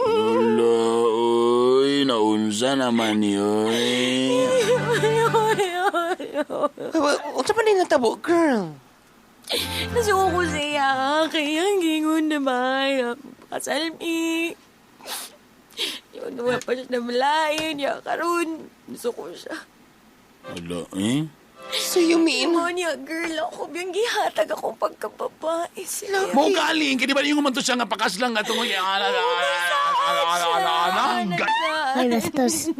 Ala, uy, naunsa naman yun. Unsa pa ni natabo, girl? Nasuko ko siya. Kaya ang gingon naman. Kasal mi. Yun, wala pa siya namalain. Ya, karon. Nasuko siya. Ala, eh? So you mean? Mo niya, girl, ako biyang gihatag akong pagkababae sila. Mo galing, kaya di ba yung man to siya nga pakaslang nga tungod ala, ala, ala, ala, ala, ala, Ay, bastos.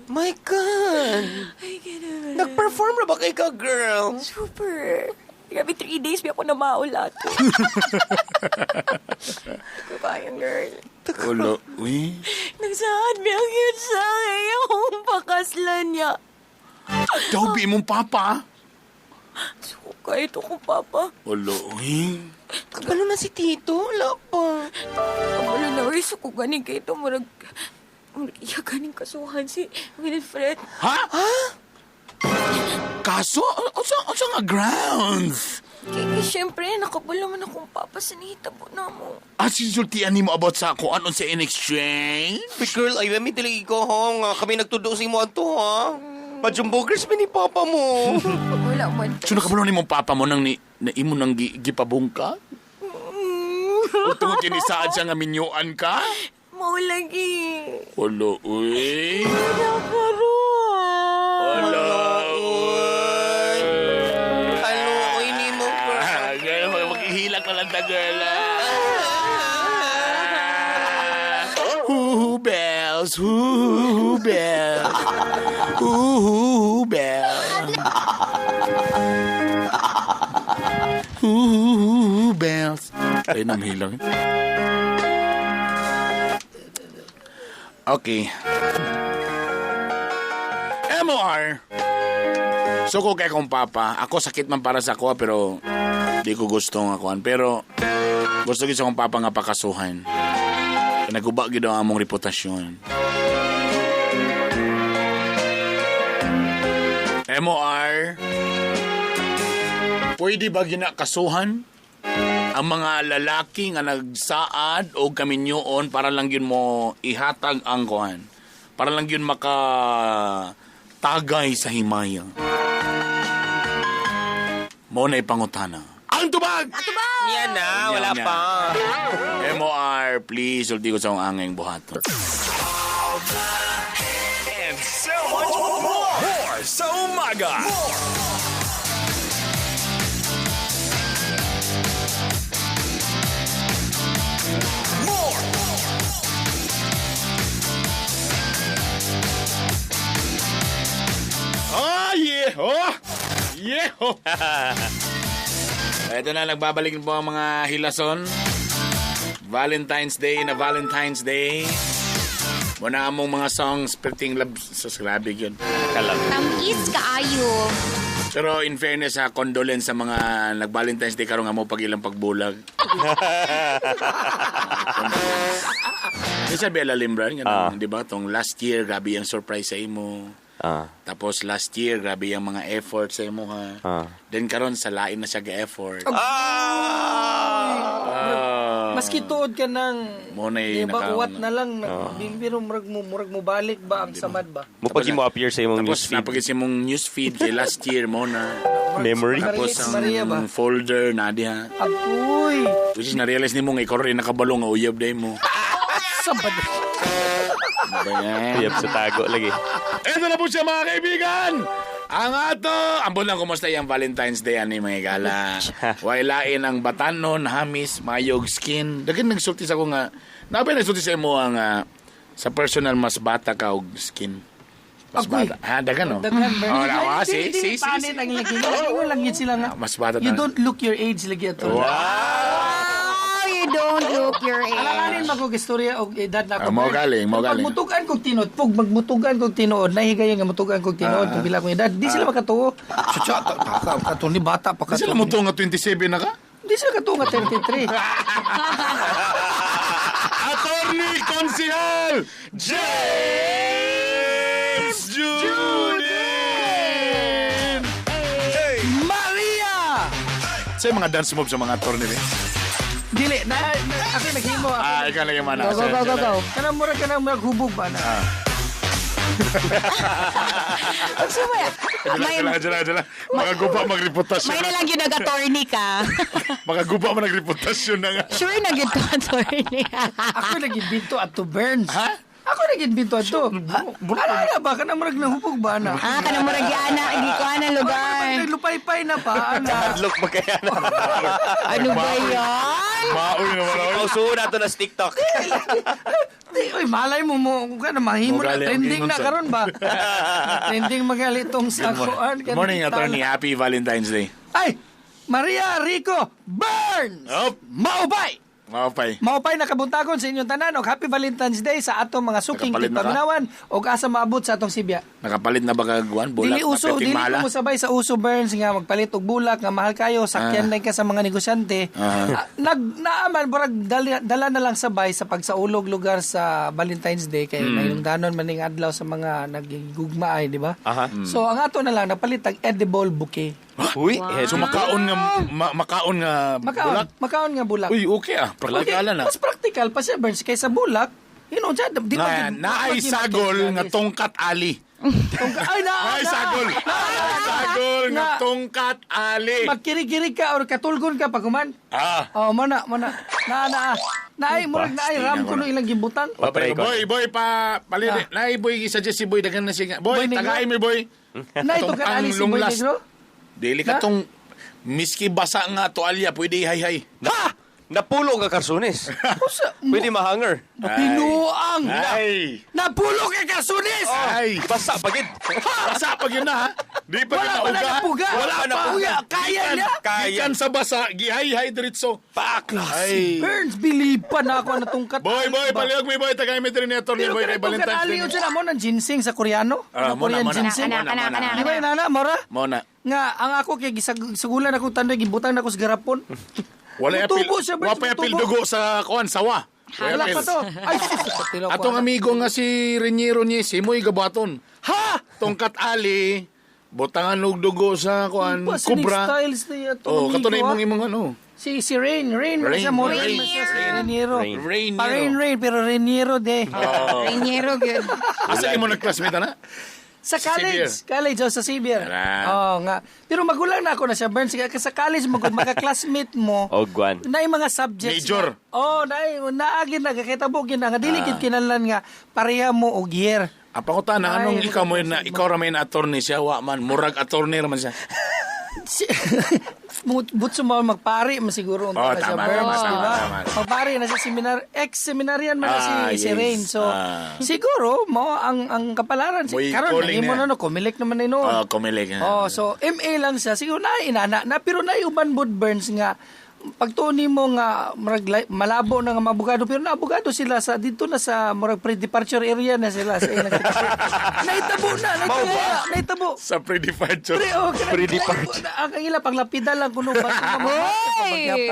My God! Ay, ganun. Nag-perform na ba kay ka, girl? Super. Grabe, 3 days may ako na maulat. Hindi ko kaya, girl. Ala, uy. Nagsaad may ang cute sa akin. Akong pakaslan niya. Daw, bi mong papa. Suka ito ko, papa. Ala, uy. Kabalo na si Tito. Wala pa. Kabalo na, uy. Suko ganing kayo ito. Murag, murag iya ganing kasuhan si Wilfred. Ha? Kaso? Unsa nga grounds? Kaya siyempre, nakabalo man akong papa sa nahitabo na mo. Ah, sinsultian nimo about sa ako ano sa in exchange? But girl, ay, mi dili ko, ho. Nga kami nagtudo sa imo ato, ha? Pajumbogers mi ni papa mo. Wala man. So nakabalo ni mong papa mo nang ni, na imo nang gipabungka? O tungod kinisaad siya nga minyuan ka? Maulagi. Wala, uy. Nakaro. Wala, uy. Ano, oy, ni mo, girl. Ah, girl, maghihilak na lang ta, girl. Hoo bells, hoo bells, hoo bells. Hoo bells. Ay, namhilang. Okay. MOR. Suko kay kong papa. Ako sakit man para sa ako pero di ko gusto nga kuan. Pero gusto gid sa akong papa nga pakasuhan. Kaya Naguba gid ang among reputasyon. MOR. Pwede ba ginakasuhan ang mga lalaki nga nagsaad o kaminyoon para lang yun mo ihatag ang kuan? Para lang yun maka tagay sa himaya. Mo na ipangutana. Ang tubag! Yan na, wala Yan na. pa. MOR, please, sulti ko sa akong angeng buhaton. And so much more. More sa umaga. More. Ah, yeah! Oh! Yeah! Oh. Ito na, nagbabalik na po ang mga hilason. Valentine's Day na Valentine's Day. Muna among mga songs perting love sa grabe yun. Kalam. Tamis kaayo. Pero in fairness ha, condolence sa mga nag-Valentine's Day karon nga mo pag ilang pagbulag. Isa Bella Limbran, ganun, di ba? Tong last year, grabe yung surprise sa imo. Tapos last year, grabe yung mga effort sa imo ha. Then karon sa lain na siya ga-effort. Maski tuod ka ng Mo na di ba, uwat na lang. Ah. Pero murag mo balik ba ang samad ba? Mo pag mo appear sa imong Tapos newsfeed. napagit sa imong newsfeed kay last year mo na. Memory. Tapos Maria, Maria ba? ang folder na diha. Agoy! Which is na-realize nimo nga ikaw rin nakabalo nga uyab day mo. Samad. Ano ba yan? Uyab sa tago lagi. Ito na po siya mga kaibigan! Ang ato! Ambon lang kumusta yung Valentine's Day ani mga gala. Wailain ang batanon, hamis, mayog skin. Daghan nagsulti sa ko nga nabay nagsulti sa imo ang sa personal mas bata ka og skin. Mas Agoy. bata. Ha, daghan no. Daghan, Bernie. Oh, nawa, Ay, si, di- si, di- si, Panit si. ang lagi. Ingon lang yun sila nga. Mas bata You talaga. don't look your age lagi ato. Wow! Oh, you don't look your age. Alanganin mo kog istorya og edad na ako. Ah, mao galing, mao galing. Pag mutugan kog tinuod, pug magmutugan kog tinuod, nahigayon nga mutugan kog tinuod kung pila akong edad, di sila makatuo. Chucha, ta ka kato ni bata pa Kasi kato. sila mo to nga 27 na ka? Di sila katuo nga 33. Attorney Konsihal James Judin! Maria! Sa mga dance moves sa mga attorney eh. Dili na, ako naghimo ako. Ah, ikaw lang yung mana. Go, go, go, go, go. Kanang mura kanang maghubog ba na? Ang sumaya. May, Dala, dala, dala. Makagupa magreputasyon. may na lang yun nag-attorney ka. Makagupa man nagreputasyon na nga. Sure na gyud to attorney. Ako nag-imbento ato Burns. Ha? Ako nag-imbento ato. Ano na ba kanang murag nahubog ba na? Kanang murag ana, hindi ko ana lugar. Lupay-pay na pa ana. Hadlok ba kaya na? Ano ba yan? Maoy naman ako. Pauso na to na sa TikTok. Di, oy, malay mo mo, kung ka na mahimo na, Mogali ang trending ingon na sa- karon ba? Trending magali itong sa kuan. Good morning, attorney. Happy Valentine's Day. Ay! Maria Rico Burns! Up. Maupay! Maupay. Maupay nakabuntagon sa inyong tanan og Happy Valentine's Day sa atong mga suking Nakapalit na ka? tigpaminawan og asa maabot sa atong sibya. Nakapalit na ba kagwan? Bulak Dili uso, na dili mala? ko mosabay sa uso Burns nga magpalit og bulak nga mahal kayo, sakyan lang ka sa mga negosyante. Nag naaman burag dala na lang sabay sa pagsaulog lugar sa Valentine's Day kay nahilungdanon man ning adlaw sa mga nagigugma ay, di ba? Aha. So ang ato na lang napalit ang edible bouquet. Uy, So makaon nga makaon nga Makaon, bulak. makaon nga bulak. Uy, okay ah. Practical na. Mas practical pa siya Burns kaysa bulak. You know, dyan, di ba? Na, naay sagol nga tongkat ali. Ay, na, Naay sagol. Sagol nga tongkat ali. Magkiri-kiri ka or katulgon ka pag human. Ah. Oh, mo na, mo na. Na, na, ah. Naay, murag naay ram kuno ilang gibutan. Boy, boy, boy, pa, palili. Naay, boy, isuggest si boy, daghan na siya. Boy, Boy Negro? tagay mi, boy. Naay Atong tongkat ali ang si Boy longlas. Negro? Dili ka Na? tong, miski basa nga tualya, pwede hay-hay. Ha! Napulo ka karsunis. Usa, Pwede mahanger. Pinuang! Ay! Napulo kay kasunis! Ay! Basa pagid. Basa pag yun na, ha? Di pa Wala yun pa nauga. na napuga. Wala pa. Napuga. Kaya niya. Kaya. Gikan sa basa, gihay-hay diretso. Pak! Ay! Burns, bilipan na ako na tungkat. Boy, ali boy, ba? palihog mi, boy. Tagay mi diri ni Atty. Pero Boy kay kanang tungkat Valentine's ali Day. yun siya na mo ng ginseng sa Koreano. Ah, Ng mo na, Korean mo na. ginseng. Kana, kana, kana, Di ba yun, ana, Mora? Mo na. Nga, ang ako kay gisugulan akong tandoy, gibutang na ako sa garapon. Wala apil. Mutubo siya, Burns, Wa pa apil mutubo. dugo sa kuan sawa. Wala pa to. Ay, sus, tilaw ko, Atong ana. amigo nga si Reniero niya, si Moy Gabaton. Ha! Tongkat ali, butangan og dugo sa kuan Pa, sinig kubra. styles na atong Oh, amigo, kato na imong ah. imong ano. Si Rain, Rain, Rain, siya mo, Rain. Rain, siya, si Rainiero. Rain. Rainiero. Pa Rain, Rain, pero Rainiero de. Oh. Renyero gyud. Asa imo nagclassmate ana? Sa college, Xavier. college oh, sa Xavier. Tara. Oo nga. Pero magulang na ako na siya, Burns. Kaya sa college mo, kung maka-classmate mo, O guan. na yung mga subjects. Major. Na, oh, na naagin na kakita mo gina nga dili gid kinahanglan nga pareha mo og year. Ang pangutana, Ay, anong ikaw mo na ikaw ra may na attorney siya, wa man murag attorney ra man siya. Butso mo magpari man siguro unta Oh, na siya tama, Burns, tama, di tama, ba? tama. Magpari na siya seminar, ex-seminarian man na si, si yes. Rain. So, siguro mo ang kapalaran si Mo'y karon calling nahimo niya. na no, kumilik naman na noon. Oh, kumilik. Oh, so MA lang siya. Siguro na inana na pero na uban bud Burns nga Pagtuon nimo nga murag malabo na nga mabugado, pero naabogado sila sa dito na sa murag pre-departure area na sila sa ilang naitabo na, naitabo na, naitabo. Sa pre-departure. Pre, oh, Pre-departure. Ang ila panglapida lang kuno ba Hoy!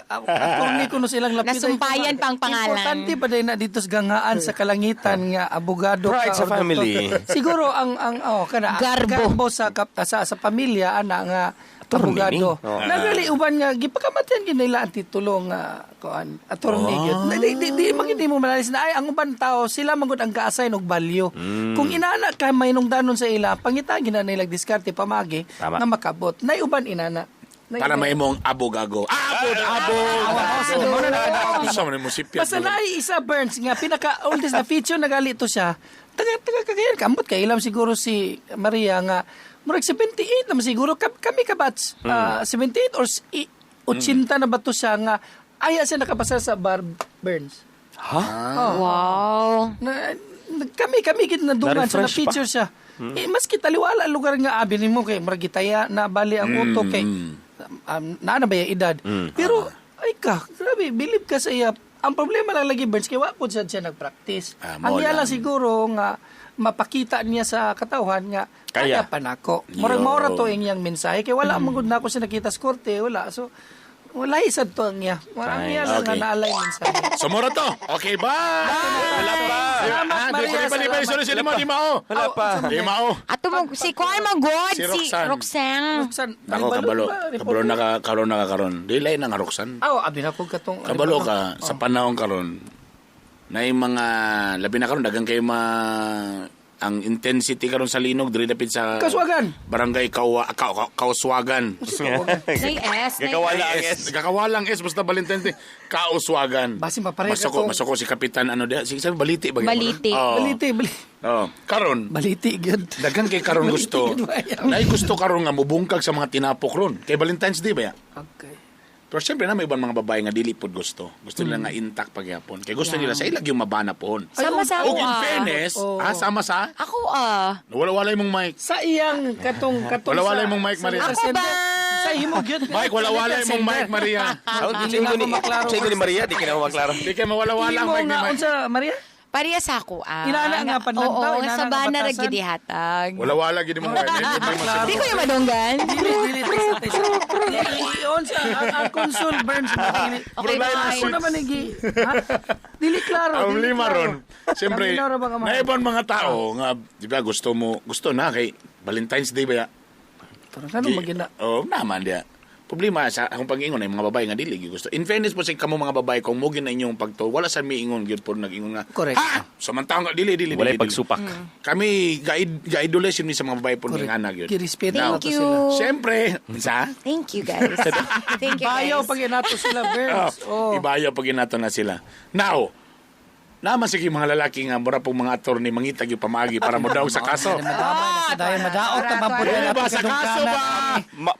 attorney kuno silang lapida. Nasumpayan pa ang pangalan. Importante pa din na dito sa gangaan sa kalangitan nga abogado Pride ka sa or doktor. family. Siguro ang oh kana Garbo. garbo sa sa pamilya ana nga Attorney abogado. ni. Oo. Nagali uban nga gipakamatian gid nila ang titulo nga kuan attorney gyud. Di magindi mo malalis na ay ang uban tao sila man gud ang ga-assign og value. Kung inana ka mainungdanon sa ila, pangita gid na nila diskarte pamagi Tama. nga makabot. Nay uban inana. Nay Para uban. may mong abogago. Abo, abo. Sa man mo sipyat. Basta na isa Burns nga pinaka oldest na feature nagali to siya. Taga taga kagayan kamot kay ilam siguro si Maria nga murag 78 naman siguro kami ka batch. 78 or 80 na ba to siya nga aya siya nakapasar sa bar Burns. Ha? Wow. Na, kami kami gid nadungan sa Na-refresh pa. na-feature siya. Eh, maski taliwala ang lugar nga abi nimo kay murag gitaya na bali ang utok kay naa na ba yung edad. Pero ay ka, grabe, believe ka sa iya. Ang problema lang lagi Burns kay wa pud sad siya nagpractice. Ah, Ang mo iya lang. lang siguro nga mapakita niya sa katawhan nga Kaya. kaya pa nako. Murag Yo. maura to ang iyang mensahe kay wala man gud nako siya nakita sa korte, wala. So wala isad to ang iya. Wala ang iya lang Okay. nga naalay mensahe. Sumura to. Okay, bye. Wala pa. Salamat, Ah, di, Maria. di, di, di, Salamat. sorry, sorry, di mao. Wala pa. Di mao. Ato mo, si Kuan man God, Si si Roxanne. Roxanne. Roxanne, Nako, kabalo. Kabalo na ka, karon na ka karon. Di lain na nga Roxanne. Aw, abi na ko katong Kabalo ka sa panahon karon. Na yung mga labi na karon dagang kay ma ang intensity karon sa linog diri dapit sa Kaswagan. Barangay Kawa, Ka, Ka, Kauswagan. Nay S. Nay Gagawala ang S. S. Gakawalang S basta Valentine's Day. Kauswagan. Basi mapareha Masuko, katong- masuko si Kapitan ano diha. Sige sabi baliti ba? Baliti. Oh. Baliti, baliti. Oh. Karon Baliti gyud. daghan kay karon gusto. Baliti, gyud, ayaw. Nay gusto karon nga mubungkag sa mga tinapok ron. Kay Valentine's Day ba ya? Okay. Pero siyempre na may ibang mga babae nga dili pod gusto. Gusto nila nga intact pagyapon. Kay gusto nila sa ilag yung mabana pohon. Sama sa ako Og in ah. fairness, Oo. sama sa? Ako ah. Wala-wala mong mic. Sa iyang katong katong Wala-wala sa- mong mic, sa Maria. letter Ako sender. ba? Sa imo gyud. Mike, wala-wala mong mic, Maria. Dili na ako maklaro. Sa ni Maria, di ka na maklaro. Di kay mawala-wala ang Imo mic ni nga Mike. unsa Maria? Pareha sa ako ah. Inana nga panlantaw, Oo, nga inana sa nga bana ra batasan. gid ihatag. Wala-wala gid mong mic. Di ko yung madunggan. Dili dili tesa tesa. Unsa ang console Burns dili. Okay, bye. Ako naman igi. Ha? Dili klaro. Ang dili lima klaro. ron. Siyempre, Ang lima ron ba ka, na ibang mga tao nga, di ba, gusto mo, gusto na kay Valentine's Day ba ya? Pero ano magina? Oo, naman diya. Problema sa akong pag-ingon ay mga babae nga dili gyud gusto. In fairness po sa kamo mga babae kung mo na inyong pagto, wala sa miingon gyud po nag-ingon nga. Correct. Ha! Samantang nga dili dili Walay dili, dili. pagsupak. Kami gaid gaidolation ni sa mga babae po Correct. nga ana gyud. Girespeto Now, nato Thank you. sila. Siyempre, sa Thank you guys. Thank you Bayaw guys. pag inato sila Burns. Oh. Ibayaw pag inato na sila. Now, naman sige mga lalaki nga mura pong mga attorney mangitag yung pamagi para mo daw sa kaso. Madamay na sa dayon madaot na man pud Dili ba sa kaso ba?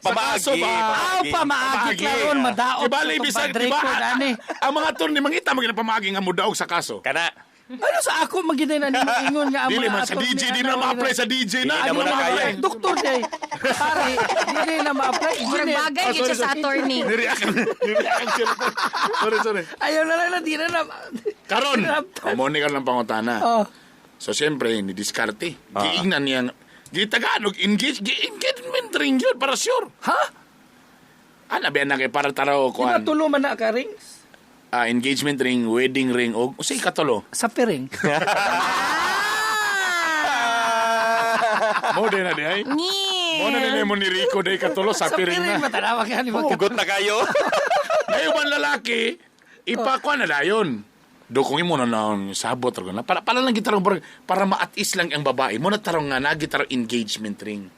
Sa kaso Pamaagi. ba? Aw pa maagi klaron madaot. Diba, bisag, sa diba? record ani. Ang mga attorney mangita magina pamagi nga mo daog sa kaso. Kana. Ano sa ako magiday na nimo ingon nga ang Dili mga man sa attorney, DJ di ano, na ma-apply sa DJ na. Di na Di mo na na kaya. ma-apply. Doktor day. Pare, dili na ma-apply. Murag Engineer. bagay gyud siya sa attorney. Nireact ang cellphone. Sorry, sorry. Ayaw na lang na di na na. Karon, amo ni karon ang pangutana. Oh. So siyempre, ni diskarte. Giingnan niya gitagaan og engage, gi-engagement ring yun para sure. Ha? Ana ba na kay para taraw Di ba kuan. tulo man na ka rings? Ah, engagement ring, wedding ring og usay katulo. Sa piring. Mo din na di ay. Ni. Mo na nila mo ni Rico day katulo sa Sa piring piring na. matanawa ka ni Hugot na kayo. Ngayon man lalaki, ipakuan na dayon. Do kung imo na naon sabot ra na. Para lang gitarong para, para ma-at-ease lang ang babae. Mo na tarong nga nagitarong engagement ring.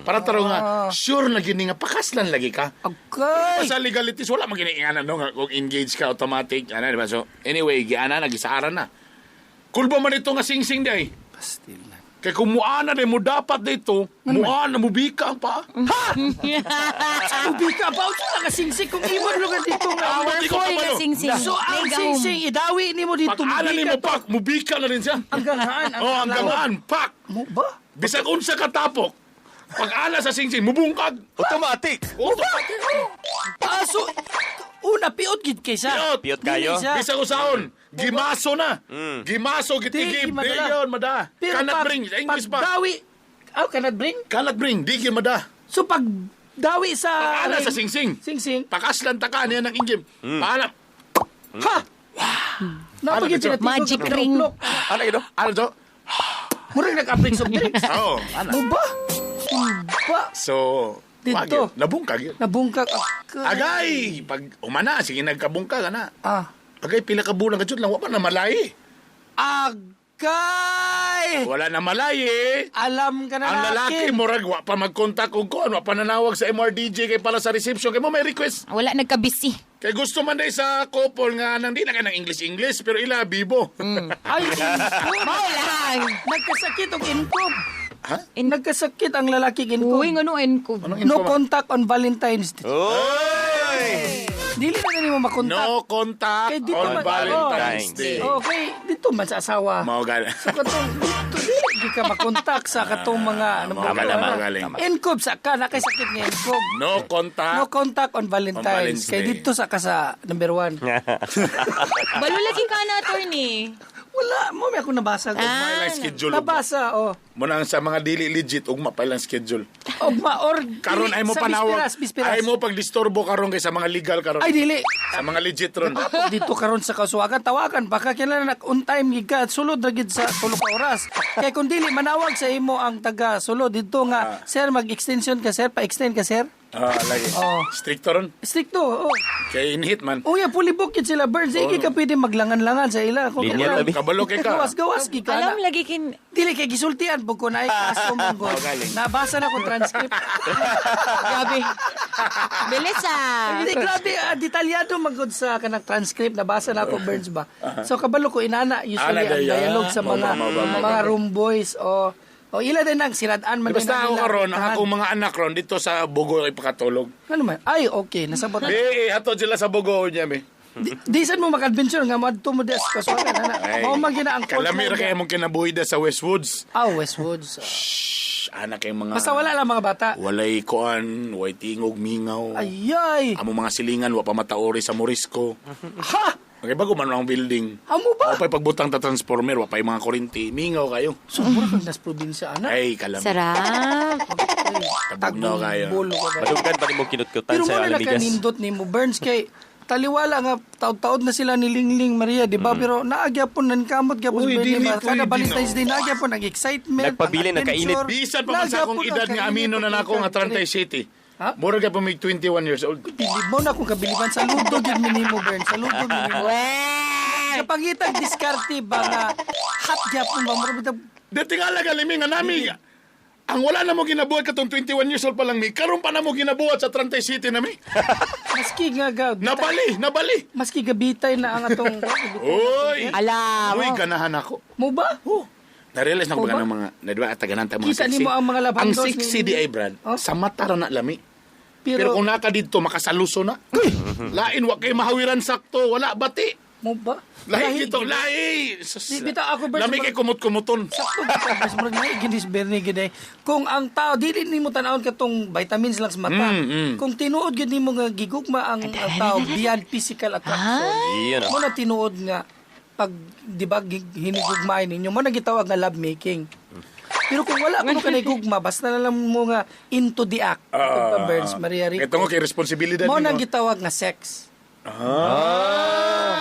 Para tarong nga sure na gini nga pakaslan lagi ka. Okay. Sa legalities wala man gini ingana no nga kung engage ka automatic ana di ba? So anyway, giana na gisaara na. Kulba man ito nga sing-sing day. Pastil na. Kay kung muana day mo dapat dito, muana mo bika ang paa. Ubi ka ba? Unsa ka singsing kung imo lugar dito nga. Di ko Powerful nga kabalo. singsing. So ang May gahom. singsing idawi nimo dito. Pag ana mubika nimo to. pak, mubika na rin siya. Ang ganghaan. Oh, ang gamaan, pak. Mo ba? Bisag unsa ka tapok. Pag ala sa singsing, mubungkag. Automatic. Automatic. Ah, so, una, piot gid kaysa. Piot. Piot kayo. Dili siya. Bisag usaon, gimaso na. Gimaso, gitigib. Di, madala. Di yun, mada. Pero Cannot pag- bring. English pa. Pagdawi, oh, cannot bring? Cannot bring. Di gyud mada. So, pag dawi sa... Pag-ala sa singsing. Singsing. Pakaslan ta ka niya ng injim. Paala. Ha! Napagit Ano, Magic ring. Ano ito? Ano to? Murag nag-apring soft drinks. Oo. Ana. Mo ba? Ba? So, Dito. wag yun. Nabungkag yun. Nabungkag. Agay! Pag umana, sige nagkabungkag, ana. Ah. Agay, pila ka bulan ka lang, wa pa na malay. Agay! Wala na malay eh. Alam ka na Ang lalaki, murag, wa pa magkontak og kuan, wa pa nanawag sa MRDJ kay para sa reception. Kay mo may request. Wala nagkabisi. Kay gusto man day sa couple nga nang di na ka ng English-English, pero ila bibo. Ay, Mao lang. nagkasakit og inkob. Ha? Nagkasakit ang lalaki inkob. Uy, ngano enko. Anong No info ma? contact on Valentine's Day. Oy! Dili na nimo makontak. No contact Kay dito on man- Valentine's Oh. Day. Oh, okay, dito man sa asawa. Mao gali. So katong dito dili gi ka makontak sa katong mga ano Mao ba- galing, ano, mao galing. Inkob sa ka na kay sakit nga inkob. No contact. No contact on Valentine's. On Valentine's Kay Day. dito sa ka sa number one. Balo lagi ka na, attorney. Wala, mo may ako nabasa. Ugma ilang schedule. Nabasa, oh. Mo nang sa mga dili legit, ugma pa ilang schedule. Ugma or Karon dili, ay mo sa panawag. Bispiras, bispiras. Ay mo pagdisturbo karon kay sa mga legal karon. Ay dili. Sa mga legit ron. Ako dito karon sa kasuwagan tawagan baka kailan on time gid ka sulod ra gid sa tulo ka oras. Kay kung dili manawag sa imo ang taga sulod dito nga sir mag-extension ka sir, pa-extend ka sir. Ah, lagi. Oh. Stricto ron. Stricto. Oh. Kay inhit man. Uya fully booked gid sila Burns. Di ka pwede maglangan-langan sa ila. Kung Linya tabi. Kabalo kay ka. Gawas-gawas gid ka. Alam na. lagi kin Dili kay gisultian pug ko na ay kaso mong god. Nabasa na ko transcript. Grabe. Bilis ah. Hindi, grabe, detalyado magod sa kanang transcript. Nabasa na ako, Burns ba? So, kabalo ko, inana, usually, Ana, ang daya. dialogue sa mga Mao ba, mao ba, mao ba. mga room boys o o ila din ang siradaan man din Basta ang ako ila. karon, ang Tahan. akong mga anak ron dito sa Bogo ay pakatulog. Ano man? Ay, okay, nasabot. Di, hatod sila sa Bogo niya mi. Di san mo maka-adventure nga moadto mo des kasuwagan ana. Mao man gina ang Kalami ra kay mong kinabuhi da sa Westwoods. Ah, Westwoods. Shh, anak kay mga Basta wala lang mga bata. Walay kuan, way tingog mingaw. Ayay. Amo mga silingan wa pa mataori sa Morisco. Ha! Okay, bago man ang building. Amo ba? Wa pa'y pagbutang ta transformer, wa pa'y mga kurinti. Mingaw kayo. So, mura kag nas probinsya ana. Ay, kalami. Sarap. Tabugnaw kayo. Bulo ka ba? Maduggan pa nimo kinutkutan Pero sa mo na Alamigas. nakanindot ni mo Burns kay taliwala nga taod-taod na sila ni Lingling Maria, di ba? Pero naagyapon nan kamot gyapon Uy, si dili, Bernie ba? Kada pwede, Valentine's no. Day naagyapon ang excitement, Nagpabilin, ang nagkainit. adventure. Bisan pa man sa akong Naagyapon ang edad nga kainit, amino na nako nga kainit. 37. Ha? Mura ka pa mig 21 years old. Bilib mo na kung kabiliban. Saludo gyud mi nimo Burns. Saludo mi nimo. Sa pangitag diskarte ba nga hot gyapon ba mura bitag Dati nga lang galimi nga nami. Ang wala na mo ginabuhat katong 21 years old pa lang mi. Karon pa na mo ginabuhat sa 37 na mi. maski nga ga Nabali, nabali. maski gabitay na ang atong Uy. Alam Uy, mo. ganahan ako. mo ba? Oh. Na-realize na ko O ba ba? ng mga, na di ba, at taganan tayo mga Kita sexy. nimo ang mga Ang labandos sexy ni- di ay, Brad, Oh? sa mata ra na lami. Pero, Pero, kung naka dito, makasaluso na. Lain, wa kay mahawiran sakto, wala bati. mo ba? Lahi dito, lahi. Sus, Di, bitaw ako, Brad, Lami kay kumot-kumuton. Sakto bitaw, Burns, murag naay ginis Bernie gid eh. Kung ang tao dili nimo tan-awon katong vitamins lang sa mata. Kung tinuod gyud nimo nga gigugma ang tao beyond physical attraction. Iyon ah. Mo na tinuod nga pag di ba hinigugmain ninyo mo na gitawag nga love making. Pero kung wala kuno ka gugma basta na lang mo nga into the act. Uh, Burns Maria Rico. Ito nga kay responsibilidad Mo na nimo. gitawag nga sex.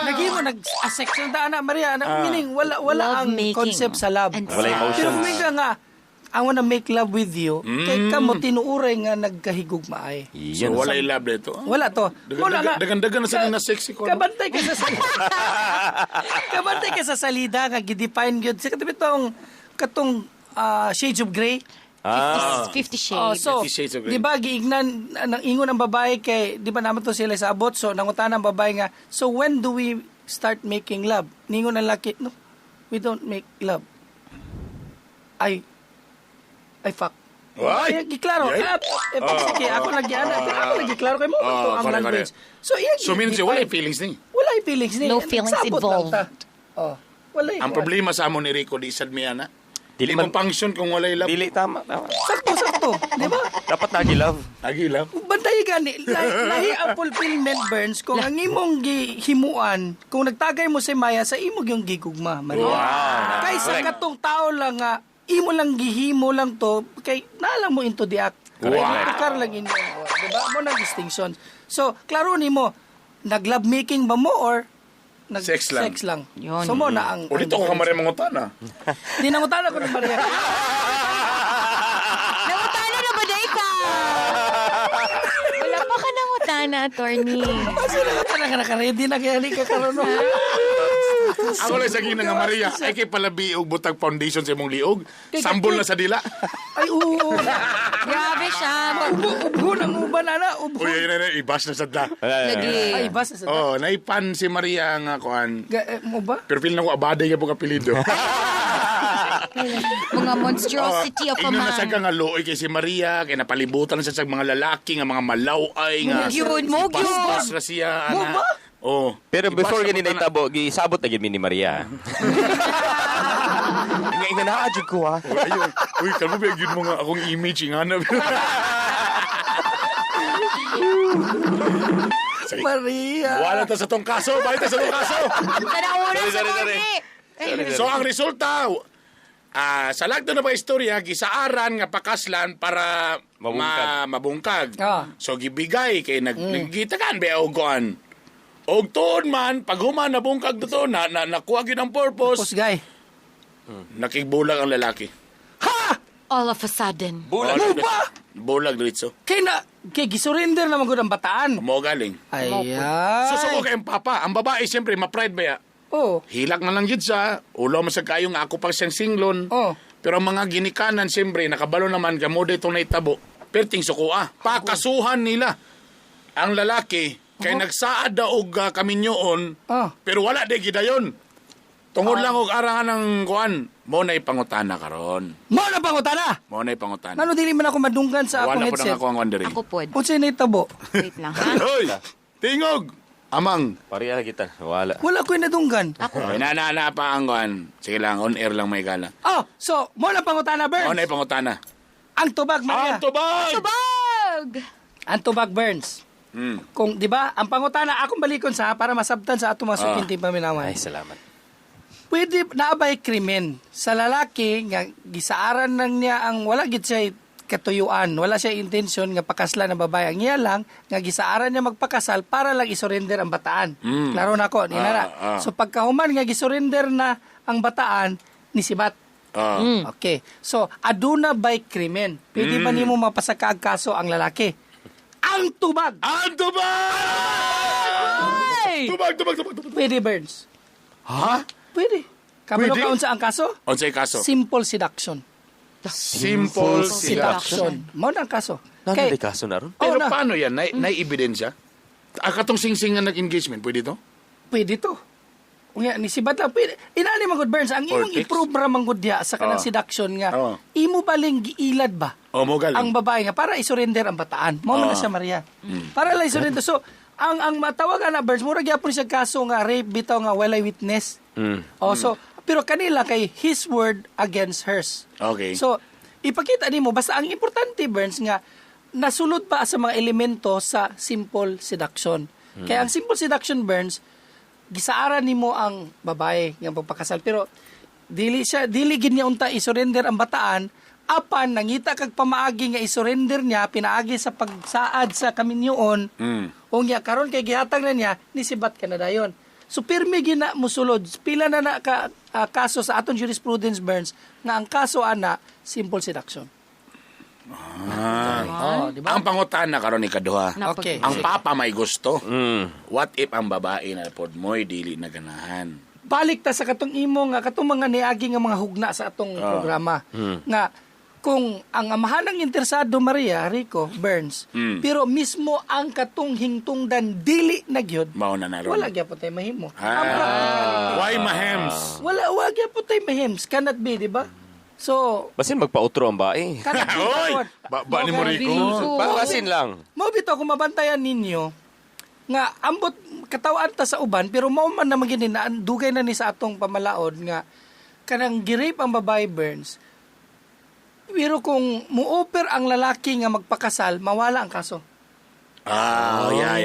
Nagimo nag a sex na daan na Maria na meaning wala wala Love ang making. concept sa love. And Wala emotions. Pero kung minsan nga I wanna make love with you, kay kamo tinuuray nga nagkahigugmaay. So, Iyon. wala love dito. Wala to. Wala nga. Dagan-dagan na sa na sexy ko. no? Kabantay ka sa salida. Kabantay ka sa salida nga gidefine gyud sa katong katong shades of gray. Ah. 50 shades. Oh, so, Fifty Shades of Grey. di ba giignan nang ingon ang babae kay di ba naman to sila sa abot so nangutana ang babae nga so when do we start making love? Ningon ang laki, no. We don't make love. I fuck. Ay! Eh, giklaro. Yay. Ah, eh, sige, ako lagi ana, pero ako lagi klaro kay mo Ah, to ang correct, language. correct. So, iya, So, means wala yung feelings ni. Wala yung feelings ni. No feelings Sabot lang involved. ta. Oh, wala Ang problema sa amo ni Rico, di sad mi ana. Dili Di man mo function kung walay love. Dili tama, tama. Sakto, sakto. Di ba? Dapat nagi love. Lagi love. Bantay gani, lahi ang fulfillment, Burns, kung ang imong gihimuan, kung nagtagay mo si Maya sa imong yung gigugma, Maria. Wow. Kaysa Correct. katong tao lang nga, imo lang gihimo lang to, kay naalang mo into the act. Wow. Tukar lang inyo. Diba? Mo nang distinction. So, klaro nimo, nag-love making ba mo or nag Sex lang. Sex lang. Yun. So mo na ang O dito ko kamari mangutana. Di nangutana ko ng Maria. Nangutana na ba, day ka? Wala pa ka nangutana, attorney. Kasi nangutana ka naka-ready na kaya ni ka karon. no? Ako lang sa gina nga Maria, ay kay palabi og butag foundation sa imong liog. Sambol na sa dila. Ay, oo. Grabe siya. Ubo, ubo ng uban, ana. Ubo. Uy, ay, ay, ay, ibas na sa dila. Lagi. Ay, basta sa Oh, naipan si Maria nga kuan. Mo ba? Pero feel na ko abaday ka po kapilido. Mga monstrosity of a Ingnon man. na siya ka nga luoy kay si Maria, kay napalibutan na siya sa mga lalaki nga mga malaway nga. Mugyud, mugyud. Basbas na siya Mo ana. ba? Oh. Pero Ibas before na gani po tanan. naitabo, gisabot na gid mi ni Maria. Inga inga na jud ko ha. Uy, ayun. Uy, kalmo ba yun mo nga akong image nga na. Sige. Maria. Wala ta sa tong kaso, balik ta sa tong kaso. Sana oras Sorry, sorry, sorry. attorney. So ang resulta, sa lagdo na ba istorya, gisaaran nga pakaslan para Mabungkag. mabungkag. Ah. So gibigay kay nagitakan ba og kuan. Og tuon man, pag human nabungkag to na, na nakuha gyud ang purpose, Pus guy. nakigbulag ang lalaki. Ha! All of a sudden. Bulag. Mo ba? Bulag diretso. Kay na, kay gisurrender naman gud ang bataan. Mo galing. Ayan. Susuko kay ang papa. Ang babae siyempre ma-pride ba ya? Oh. Hilak na lang gid siya. Ulo man sa kayo nga ako pa siyang singlon. Oh. Pero ang mga ginikanan siyempre nakabalo naman kamo dito na itabo. Perting suko ah. Pakasuhan nila ang lalaki kay nagsaad daw og kaminyoon Ah. pero wala di gidayon. Tungod lang og arangan ng kuan, mo na ipangutana karon. Mo na pangutana. Mo na ipangutana. Ngano dili man ako madunggan sa Wala akong po nang headset. ako ang wondering. Ako pod. Unsay na itabo? Wait lang, ha? Hoy! Tingog! Amang! Pareha na kita. Wala. Wala ko'y nadunggan. Ako. Na, na, na pa ang kuan. Sige lang, on air lang may gala. Oh, so mo na pangutana, Burns. Mo na ipangutana. Ang tubag, Maria. Ang tubag! Tubag! Ang tubag, Burns. Kung, di ba, ang pangutana, akong balikon sa para masabtan sa atong mga sukinti paminawan. Ay, salamat. Pwede naabay krimen sa lalaki nga gisaaran lang niya ang wala gid siya katuyuan, wala siya intention nga pakaslan ang babae. Ang iya lang nga gisaaran niya magpakasal para lang isurrender ang bataan. Klaro na ko, ni nara. Ah, ah. So pagkahuman nga gisurrender na ang bataan ni Sibat. Ah. Okay. So aduna by krimen. Pwede ba nimo mapasaka ang kaso ang lalaki? Ang tubag. Ang tubag! Ay! Tubag, tubag, tubag, tubag. Pwede, Burns. Ha? Pwede. Kabalo Pwede? ka unsa ang kaso? Unsay kaso? Simple seduction. Simple seduction. Seduction. Mao na ang kaso. Nano Kay- di kaso na ron? Pero Oh, na. paano yan? Nai ebidensya? Ah, katong sing-sing nga nag-engagement, pwede to? Pwede to. Unya ni si Badla pwede. Inani man gud Burns, ang Or imong text. i-prove ra man gud diha sa kanang Ah. seduction nga. Ah. Imo baling giilad ba? Oh, mo galing. Ang babae nga para isurrender ang bataan. Mao man na Ah. siya Maria. Para lang isurrender. So ang matawag ana Burns mura gyapon siya kaso nga rape bitaw nga walay witness. Oh, so pero kanila kay his word against hers. Okay. So ipakita nimo basta ang importante Burns nga nasulod pa sa mga elemento sa simple seduction. Kaya ang simple seduction Burns gisaaran nimo ang babae nga pagpakasal pero dili siya dili gid niya unta isurrender ang bataan apan nangita kag pamaagi nga isurrender niya pinaagi sa pagsaad sa kaminyoon. Unya karon kay gihatag na niya ni sibat ka na dayon. So pirmi gina mosulod pila na na ka, kaso sa aton jurisprudence Burns nga ang kaso ana simple seduction. Ah. Oh, di ba? Ang pangutana karon ni kaduha. Okay. Ang papa may gusto. What if ang babae na pod mo'y dili na ganahan? Balik ta sa katong imo nga katong mga niagi nga mga hugna sa atong programa nga kung ang amahan ang interesado Maria Rico Burns pero mismo ang katong hingtungdan dili na gyud, Mao na na ron. wala gyapon tay mahimo. Ang Ah. practicality, Why mahems? wala wa gyapon tay mahims, cannot be, di ba? So Basin magpautro ang bae. cannot be. Oy! That one. Ba ni mo Rico? Basin lang. Mao bitaw kung mabantayan ninyo nga ambot katawaan ta sa uban pero mao man naman gini na dugay na ni sa atong pamalaod nga Kanang gi-rape ang babae, Burns. Pero kung mu-offer ang lalaki nga magpakasal, mawala ang kaso. Ah, oh, yeah.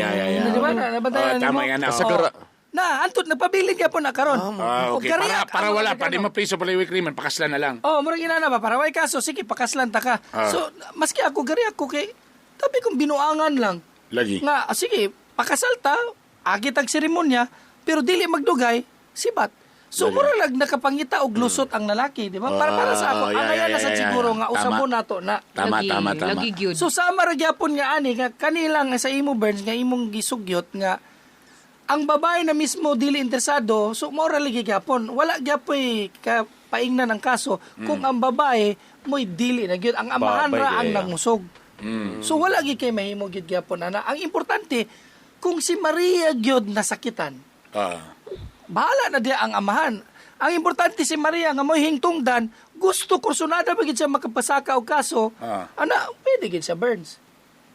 Di ba? Nabantayan Oh, tama mo? yan. Oh. Kasagara. Na, antot nagpabilin ka po na karon. Ah, okay. O, gariyak Para ang wala, mga pa di gano. mapriso pala yung krimen, pakaslan na lang. Oh, murag ina na ba para way kaso, sige pakaslan ta ka. Ah. So, maski ako gari ako kay tabi kong binuangan lang. Lagi. Nga, sige, pakasal ta, agi tag seremonya, pero dili magdugay, sibat. So mura lag nakapangita og lusot ang lalaki, di ba? Para sa ako, Ah, yeah, ang yeah, na sa yeah, yeah, siguro yeah. nga Tama. usabon nato na. Tama, Lagi, tama, tama. Lagi gyud. So sama ra gyapon nga ani nga kanilang sa imo Burns nga imong gisugyot nga ang babae na mismo dili interesado, so mao ra lagi gyapon. Wala gyapoy ka paingnan ang kaso kung ang babae mo'y dili na gyud ang amahan Babay ra ang di, ah. nangusog. So wala gyud kay mahimo gyud gyapon ana. Ang importante kung si Maria gyud nasakitan, Ah. bahala na diya ang amahan. Ang importante si Maria nga mo'y hingtungdan, gusto kursunada ba gyud siya makapasaka og kaso, Ah. ana pwede gyud siya Burns.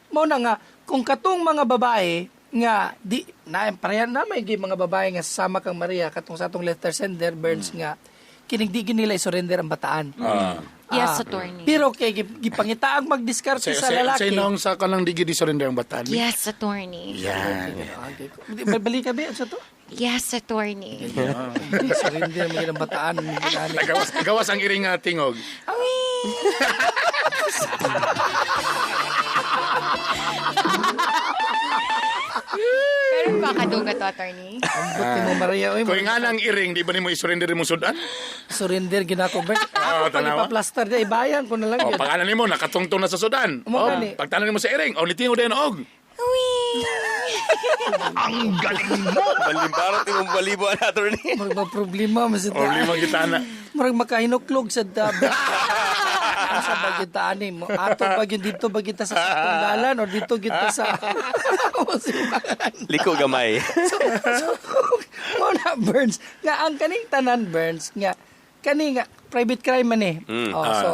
Mao na nga kung katong mga babae nga di na parehan na may gyud mga babae nga sama kang Maria katong sa atong letter sender Burns nga kining di gyud nila i-surrender ang bataan. Ah. Yes, Ah, attorney. Pero kay gipangitaang magdiskarte sa lalaki. Sa noong sa kanang di gid surrender ang bataan. Yes, attorney. Yan. Di, Balik ka ba sa to? Yes, attorney. Surrender mo gyud ang bataan. Gawas ang iring nga tingog. Pero baka duga to, attorney. Ambot mo Maria oy. Kung nga nang iring, di ba nimo i-surrender mo sudan? Surrender ginako Bert. Ah, Ako pag tanawa. ipa-plaster di ibayan ko na lang O, yun. pag nimo, nakatungtong na sa sudan. Mo O, gani. pagtanan nimo sa iring, o litingo din og. Balimbarot imong balibo na, attorney. Murag ba problema man sa O, lima kita na. Murag makahinuklog sa dab. Asa ba kita ani mo? Ato ba gyud dito ba kita sa tunggalan o dito kita sa Liko gamay. So, mo na Burns nga ang kaning tanan Burns nga kani nga private crime man eh. Oh, so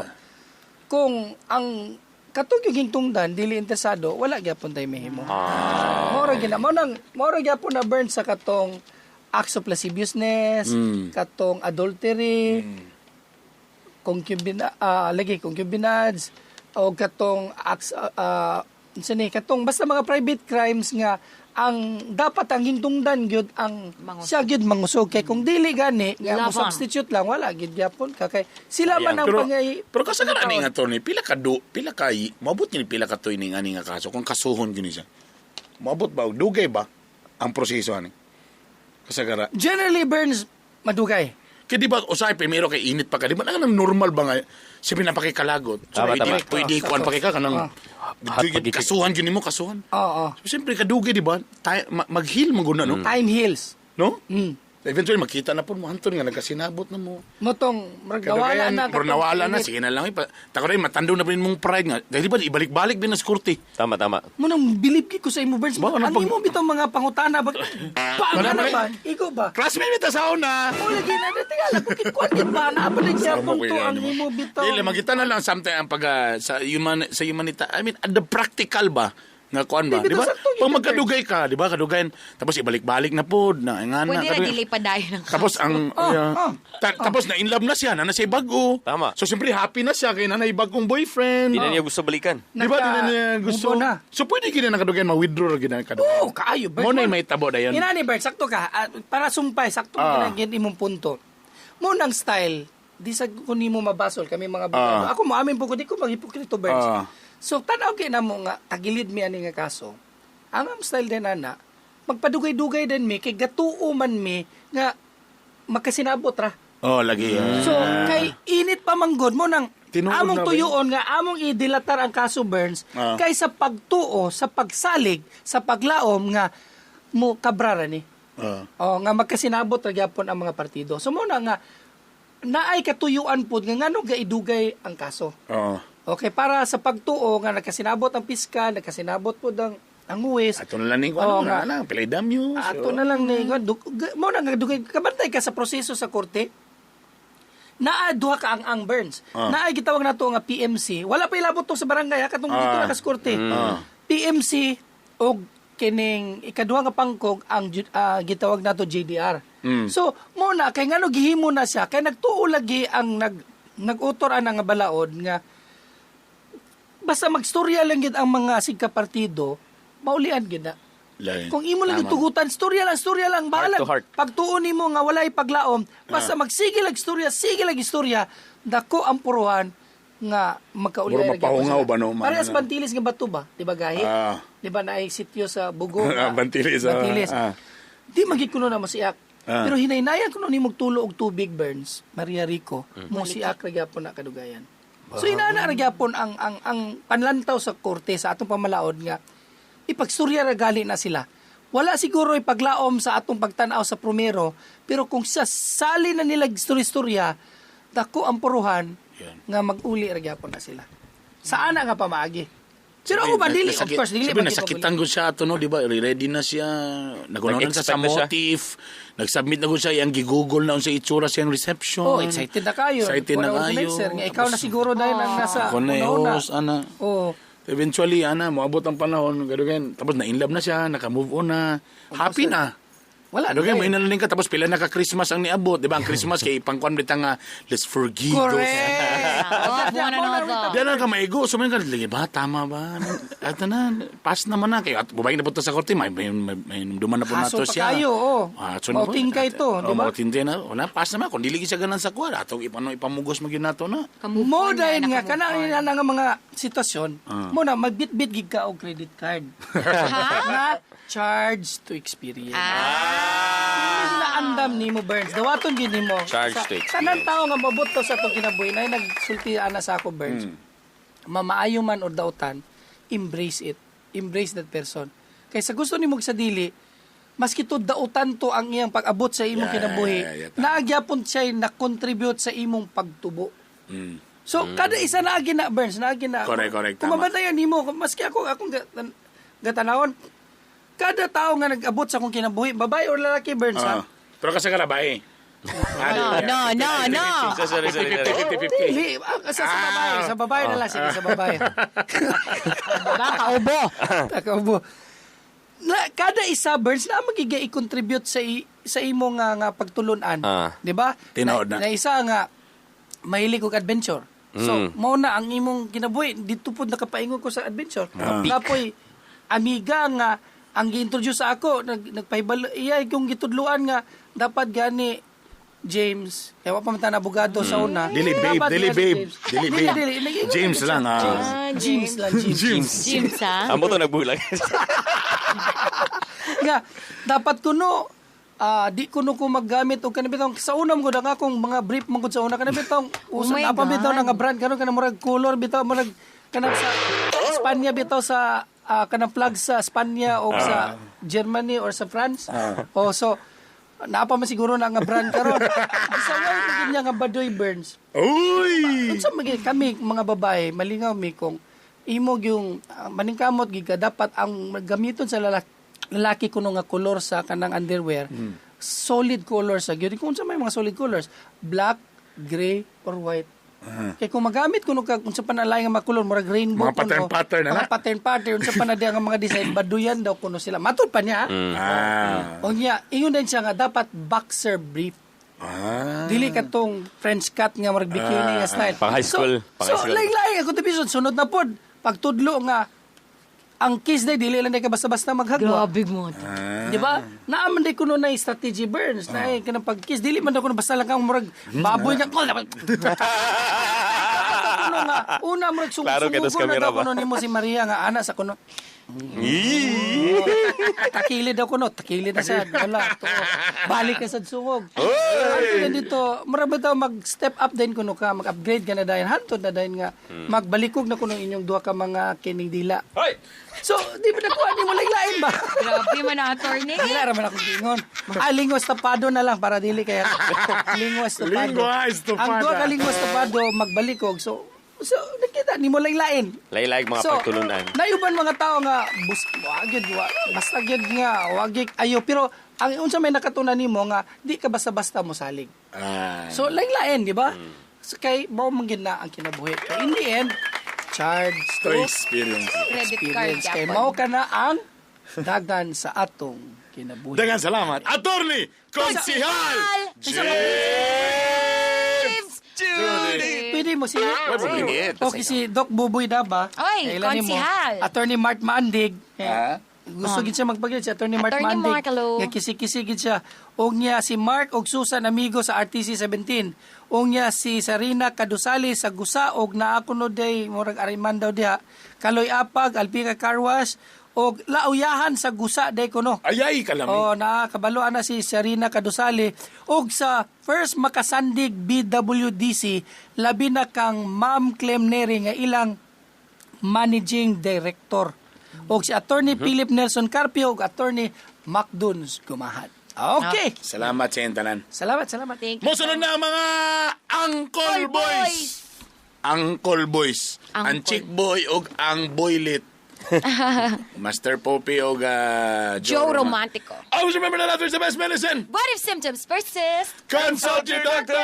kung ang katong yung tungdan dili interesado wala gyapon tay mahimo. Ah. Mao ra gyud na mao nang mao ra gyapon na Burns sa katong acts of lasciviousness, katong adultery, concubina lagi concubinage o katong acts unsa ni katong basta mga private crimes nga ang dapat ang hintungdan gyud ang Mangusog. siya gyud mangusog kay kung dili gani nga mo Labang. substitute lang wala gyud gyapon ka kay sila man ang Pero, pangay pero kasagaran ni nga attorney, pila ka do, pila ka, maabot ni pila ka toy ning ani nga kaso kung kasuhon gyud ni siya. Maabot ba og dugay ba ang proseso ani? Kasagara. Generally Burns madugay. Kaya di ba, usay, primero kay init pa ka. Di ba, nang normal ba nga, si pinapakikalagot. So, Tama, pwede, tama. pwede kuan pa kay ka, kanang, kasuhan yun mo, kasuhan. Oo. So, siyempre, kadugay, di ba, tayo, mag-heal mo guna, no? Time heals. No? Mm. Eventually, makita na po mo, Anton, nga nagkasinabot na mo. Motong murag nawala Kadugayan, na murag nawala na, init. sige na lang. Tako rin, matando na pa rin mong pride nga. Dahil di ba, ibalik-balik din na sa korte. Tama, tama. Mo nang bilib ko sa imo Burns. Ba, ano Ano pag- imo bitong mga pangutana ba? Pa Wala na pa ba? Ikaw ba? Classmate mi sa una! O lagi na tingala ko kikuan gid ba na pa gyapon to ang imo bitaw. Dili magita na lang sometimes ang pag sa human sa humanita. I mean, the practical ba nga kuan ba, Di, di ba? bitaw sakto yun, Pag magkadugay ka, di ba? Kadugayan tapos ibalik-balik na pod na nga na. Pwede na kadugayan. delay pa dayon ang Tapos ang Oh, yeah. oh, Tapos na in love na siya, na na siya bago. Tama. So siyempre happy na siya kay na bagong boyfriend. Di na niya gusto balikan. Di ba? Di na niya gusto. Move on na. So pwede gid na kadugayan ma-withdraw gid na kadugayan. Oo, kaayo Bert. Mo na may tabo dayon. Inani Bert, sakto ka. Ah, para sumpay, sakto ah. Ka imong punto. Mo nang style, di sa kun nimo mabasol kami mga abogado. Ah. Ako mo amin po ko di ko maghipokrito Bert. Ah. So tan-aw kay namo nga tagilid mi ani nga kaso. Ang am style din ana, magpadugay-dugay din mi kay gatuo man mi nga magkasinabot ra. Oh, lagi. So kay init pa manggod mo nang Tinuod among na ba tuyuon nga among idilatar ang kaso Burns Ah. kay sa pagtuo, sa pagsalig, sa paglaom nga mo kabrara ni. Ah. O nga magkasinabot ra gyapon ang mga partido. So mo na nga naay katuyuan pod nga ngano gaidugay ang kaso. Oo. Okay, para sa pagtuo nga nagkasinabot ang piskal, nagkasinabot pod ang huwes. Ato na lang ning Oo ano, nga. na lang, pilay damyo. Ato na lang ni mo na nga dugay kabantay ka sa proseso sa korte. Naa duha ka ang Burns. Ah. Naay gitawag nato nga PMC. Wala pa ilabot to sa barangay ha katong dito Ah. na ka sa korte. Ah. PMC og Kining ikaduha nga pangkog ang gitawag nato JDR. So mo na kay ngano gihimo na siya kay nagtuo lagi ang nag-utor ana nga balaod nga basta magstorya lang gid ang mga sigka partido, maulian gid na. Lain. Kung imo lang Tama. tugutan, storya lang, bahala. Heart to heart. Pagtuon nimo nga walay paglaom, basta magsige lang istorya, sige lang istorya, dako ang puruhan nga magkauli. Mura mapahungaw ba, no? Parehas Ano? Bantilis nga bato ba? Di ba gahi? Ah. Di ba naay sityo sa Bugo? Ah, Bantilis, ah. Bantilis. Ah. Di magid kuno na masiak. Ah. Pero hinaynayan kuno nimo tulo og tubig, Burns, Maria Rico, mo siak ra gyapon na kadugayan. So inana ra gyapon ang panlantaw sa korte sa atong pamalaod nga ipagstorya ra gali na sila. Wala siguro ipaglaom sa atong pagtan-aw sa promero, pero kung sa sali na nila istorya-istorya, dako ang puruhan Yan. nga mag-uli ra gyapon na sila. Sa ana nga pamaagi. Pero ako ba dili, of course dili Sabi, ba nasakitan ko siya ato no, di ba? Ready na siya. Nagunaw na siya sa Nag-expect na siya. motif. Nag-submit na ko siya. Iyang gigugol na sa itsura sa iyang reception. Oh, excited na kayo. Excited na Wala kayo. organizer nga ikaw na siguro dahil ang nasa Ako na una-una. host, ana. Oh. Eventually, ana, moabot ang panahon. Ganun, tapos na-inlove na siya, naka-move on na. Happy na. Wala Ano na kaya, kayo. may nalaling ka, tapos pila na ka-Christmas ang niabot. Di ba? Ang Christmas, kay ipangkuan bita nga, let's forgive those. Correct. Love one another. Di na ka maigo. So, may ka, lagi ba? Tama ba? At na, pass naman na. Kaya, at bubayag na po to sa korte, may duman na po Haso nato pa siya. kayo, oh. Ah, so na po. Mautingkay to, Oh, di ba? mautingkay na. Wala, pass naman. Kung dili siya ganan sa kuwa, atong ipano, ipamugos magin nato na. Mo dahil nga Nakamove kanang on. ina nga mga sitwasyon, mo na magbitbit gig ka og credit card. Nga charge to experience. Ah. Na andam nimo Burns. Dawaton gid nimo. Charge Sa- to experience. Tanan tao nga mabot to sa atong kinabuhi na nagsulti ana sa ako Burns. Mamaayo man or dautan, embrace it. Embrace that person. Kaysa gusto nimo sa dili, maski to dautan to ang iyang pag-abot sa imong Yeah, kinabuhi, yeah, tama. naagyapon siya na-contribute sa imong pagtubo. So, kada isa naagi na, Burns, naagi na. Correct, correct, Kung tama. mabantayan nimo, maski ako, akong gatanawon, kada tao nga nag-abot sa akong kinabuhi, babae or lalaki, Burns, ha? Ah. Pero kasi karabay. No, no, no, no. Sorry, sorry, sorry. 50-50. Dili, sa babae na lang, sige, sa babae. Diba? Kaubo. Takabo. Na, kada isa, Burns, na magiging i-contribute sa imo nga pagtulunan. Ah. Di ba? Tinuod na. Na isa nga, mahilig og adventure. So, mao na ang imong kinabuhi. Dito po nakapaingon ko sa adventure. Kapoy, amiga nga, ang gi-introduce sa ako, nagpahibalo, iya yung gitudluan nga, dapat gani, James, kaya wa pa man ta na abogado sa una. Dili, babe, Dapat dili, gani, babe. James. Dili, babe. Dili, nag-ingon James na siya. lang, ah. James, James lang, James. James. James, ha? Amo to nagbulag. Nga dapat kuno di kuno ko maggamit og kanang bitong sa una mo gud ang akong mga brief man gud sa una kanang bitong Oh usa my na pa bitaw God. na nga brand karon kanang murag color bitaw murag kanang sa Espanya bitaw sa kanang flag sa Espanya o sa Germany or sa France. Oh, so naa pa man siguro na nga brand karon. Bisa wa gyud niya nga Badoy Burns. Uy! Unsa man gyud kami mga babae malingaw mi kung imo yung maningkamot gid ka dapat ang gamiton sa lalaki kuno nga kolor sa kanang underwear solid color sa gyud kung unsa may mga solid colors, black, gray or white. Kay kung magamit kuno kag unsa pa na lain nga mga kolor, murag rainbow Mga pattern-pattern na mga na. pattern pattern unsa pa na diya nga mga design, baduyan daw kuno sila matud pa niya. Ah. Unya ingon din siya nga dapat boxer brief. Ah. Dili katong French cut nga murag bikini nga style. Pang high school. So, Pang high school. lain-lain ako division sunod na pod. Pagtudlo nga ang kiss day dili lang day ka basta-basta maghagwa. Grabe mo. Di ba? Naaman day kuno na strategy Burns na ay kanang pag-kiss dili man daw kuno basta lang kang murag baboy nga kuno nga una murag sung Klaro kay tas sumugo na kamera daw ba? kuno nimo si Maria nga ana sa kuno. Takilid daw kuno, takilid na sad. Wala to. Balik ka sad sungog. Hantod na dito, murag ba daw mag-step up din kuno ka, mag-upgrade ka na dayon. Hantod na dayon nga magbalikog na kuno inyong duha ka mga kining dila. Hoy! So, di ba nakuha nimo lain ba? Grabe man ang attorney. Dili ra man akong giingon. Ah, lingua estapado na lang para dili kaya lingua estapado. Lingua estapado. Ang duha ka lingua estapado magbalikog. So nakita nimo lain-lain. Lain-lain mga So, pagtulunan. Nayuban mga tao nga bus wa gyud wa basta gyud nga wa gyud ayo pero ang unsa may nakatunan nimo nga di ka basta-basta mosalig. Ah. So lain-lain, di ba? So, kay mao man gyud na ang kinabuhi. Kay in the end, charge To to experience. Credit card experience. Kay yapon. mao ka na ang Dagan sa atong kinabuhi. Dagan salamat. Attorney Konsihal James Judy. Pwede mo siya. Pwede. Okay, si Doc Buboy Daba. Oy, Kailan nimo? konsihal. Attorney Mark Maandig. Ha? Gusto gid siya magpagil si Attorney Mark Attorney Maandig. Mark, hello. Nga kisi-kisi gid siya. Og niya si Mark og Susan Amigo sa RTC 17. Og niya si Sarina Kadusali sa Gusa og naa kuno day murag ariman daw diha. Kaloy Apag, Alpika Car Wash og Lauyahan sa Gusa day kuno. Ayay, kalami. Oh, nakakabaloan na si Sarina Kadusali og sa First Makasandig BWDC labi na kang Ma'am Clem Neri nga ilang managing director. Og si Attorney Philip Nelson Carpio og Attorney Macduns Gumahat. Okay. Salamat sa iyong tanan. Salamat, salamat. Thank you. Mosunod na ang mga Angkol Boys. Angkol Boys. Ang Angkol. Chick Boy og ang Boylit. Master Poppy og Joe Romantico. Always remember that laughter is the best medicine. What if symptoms persist? Consult your doctor.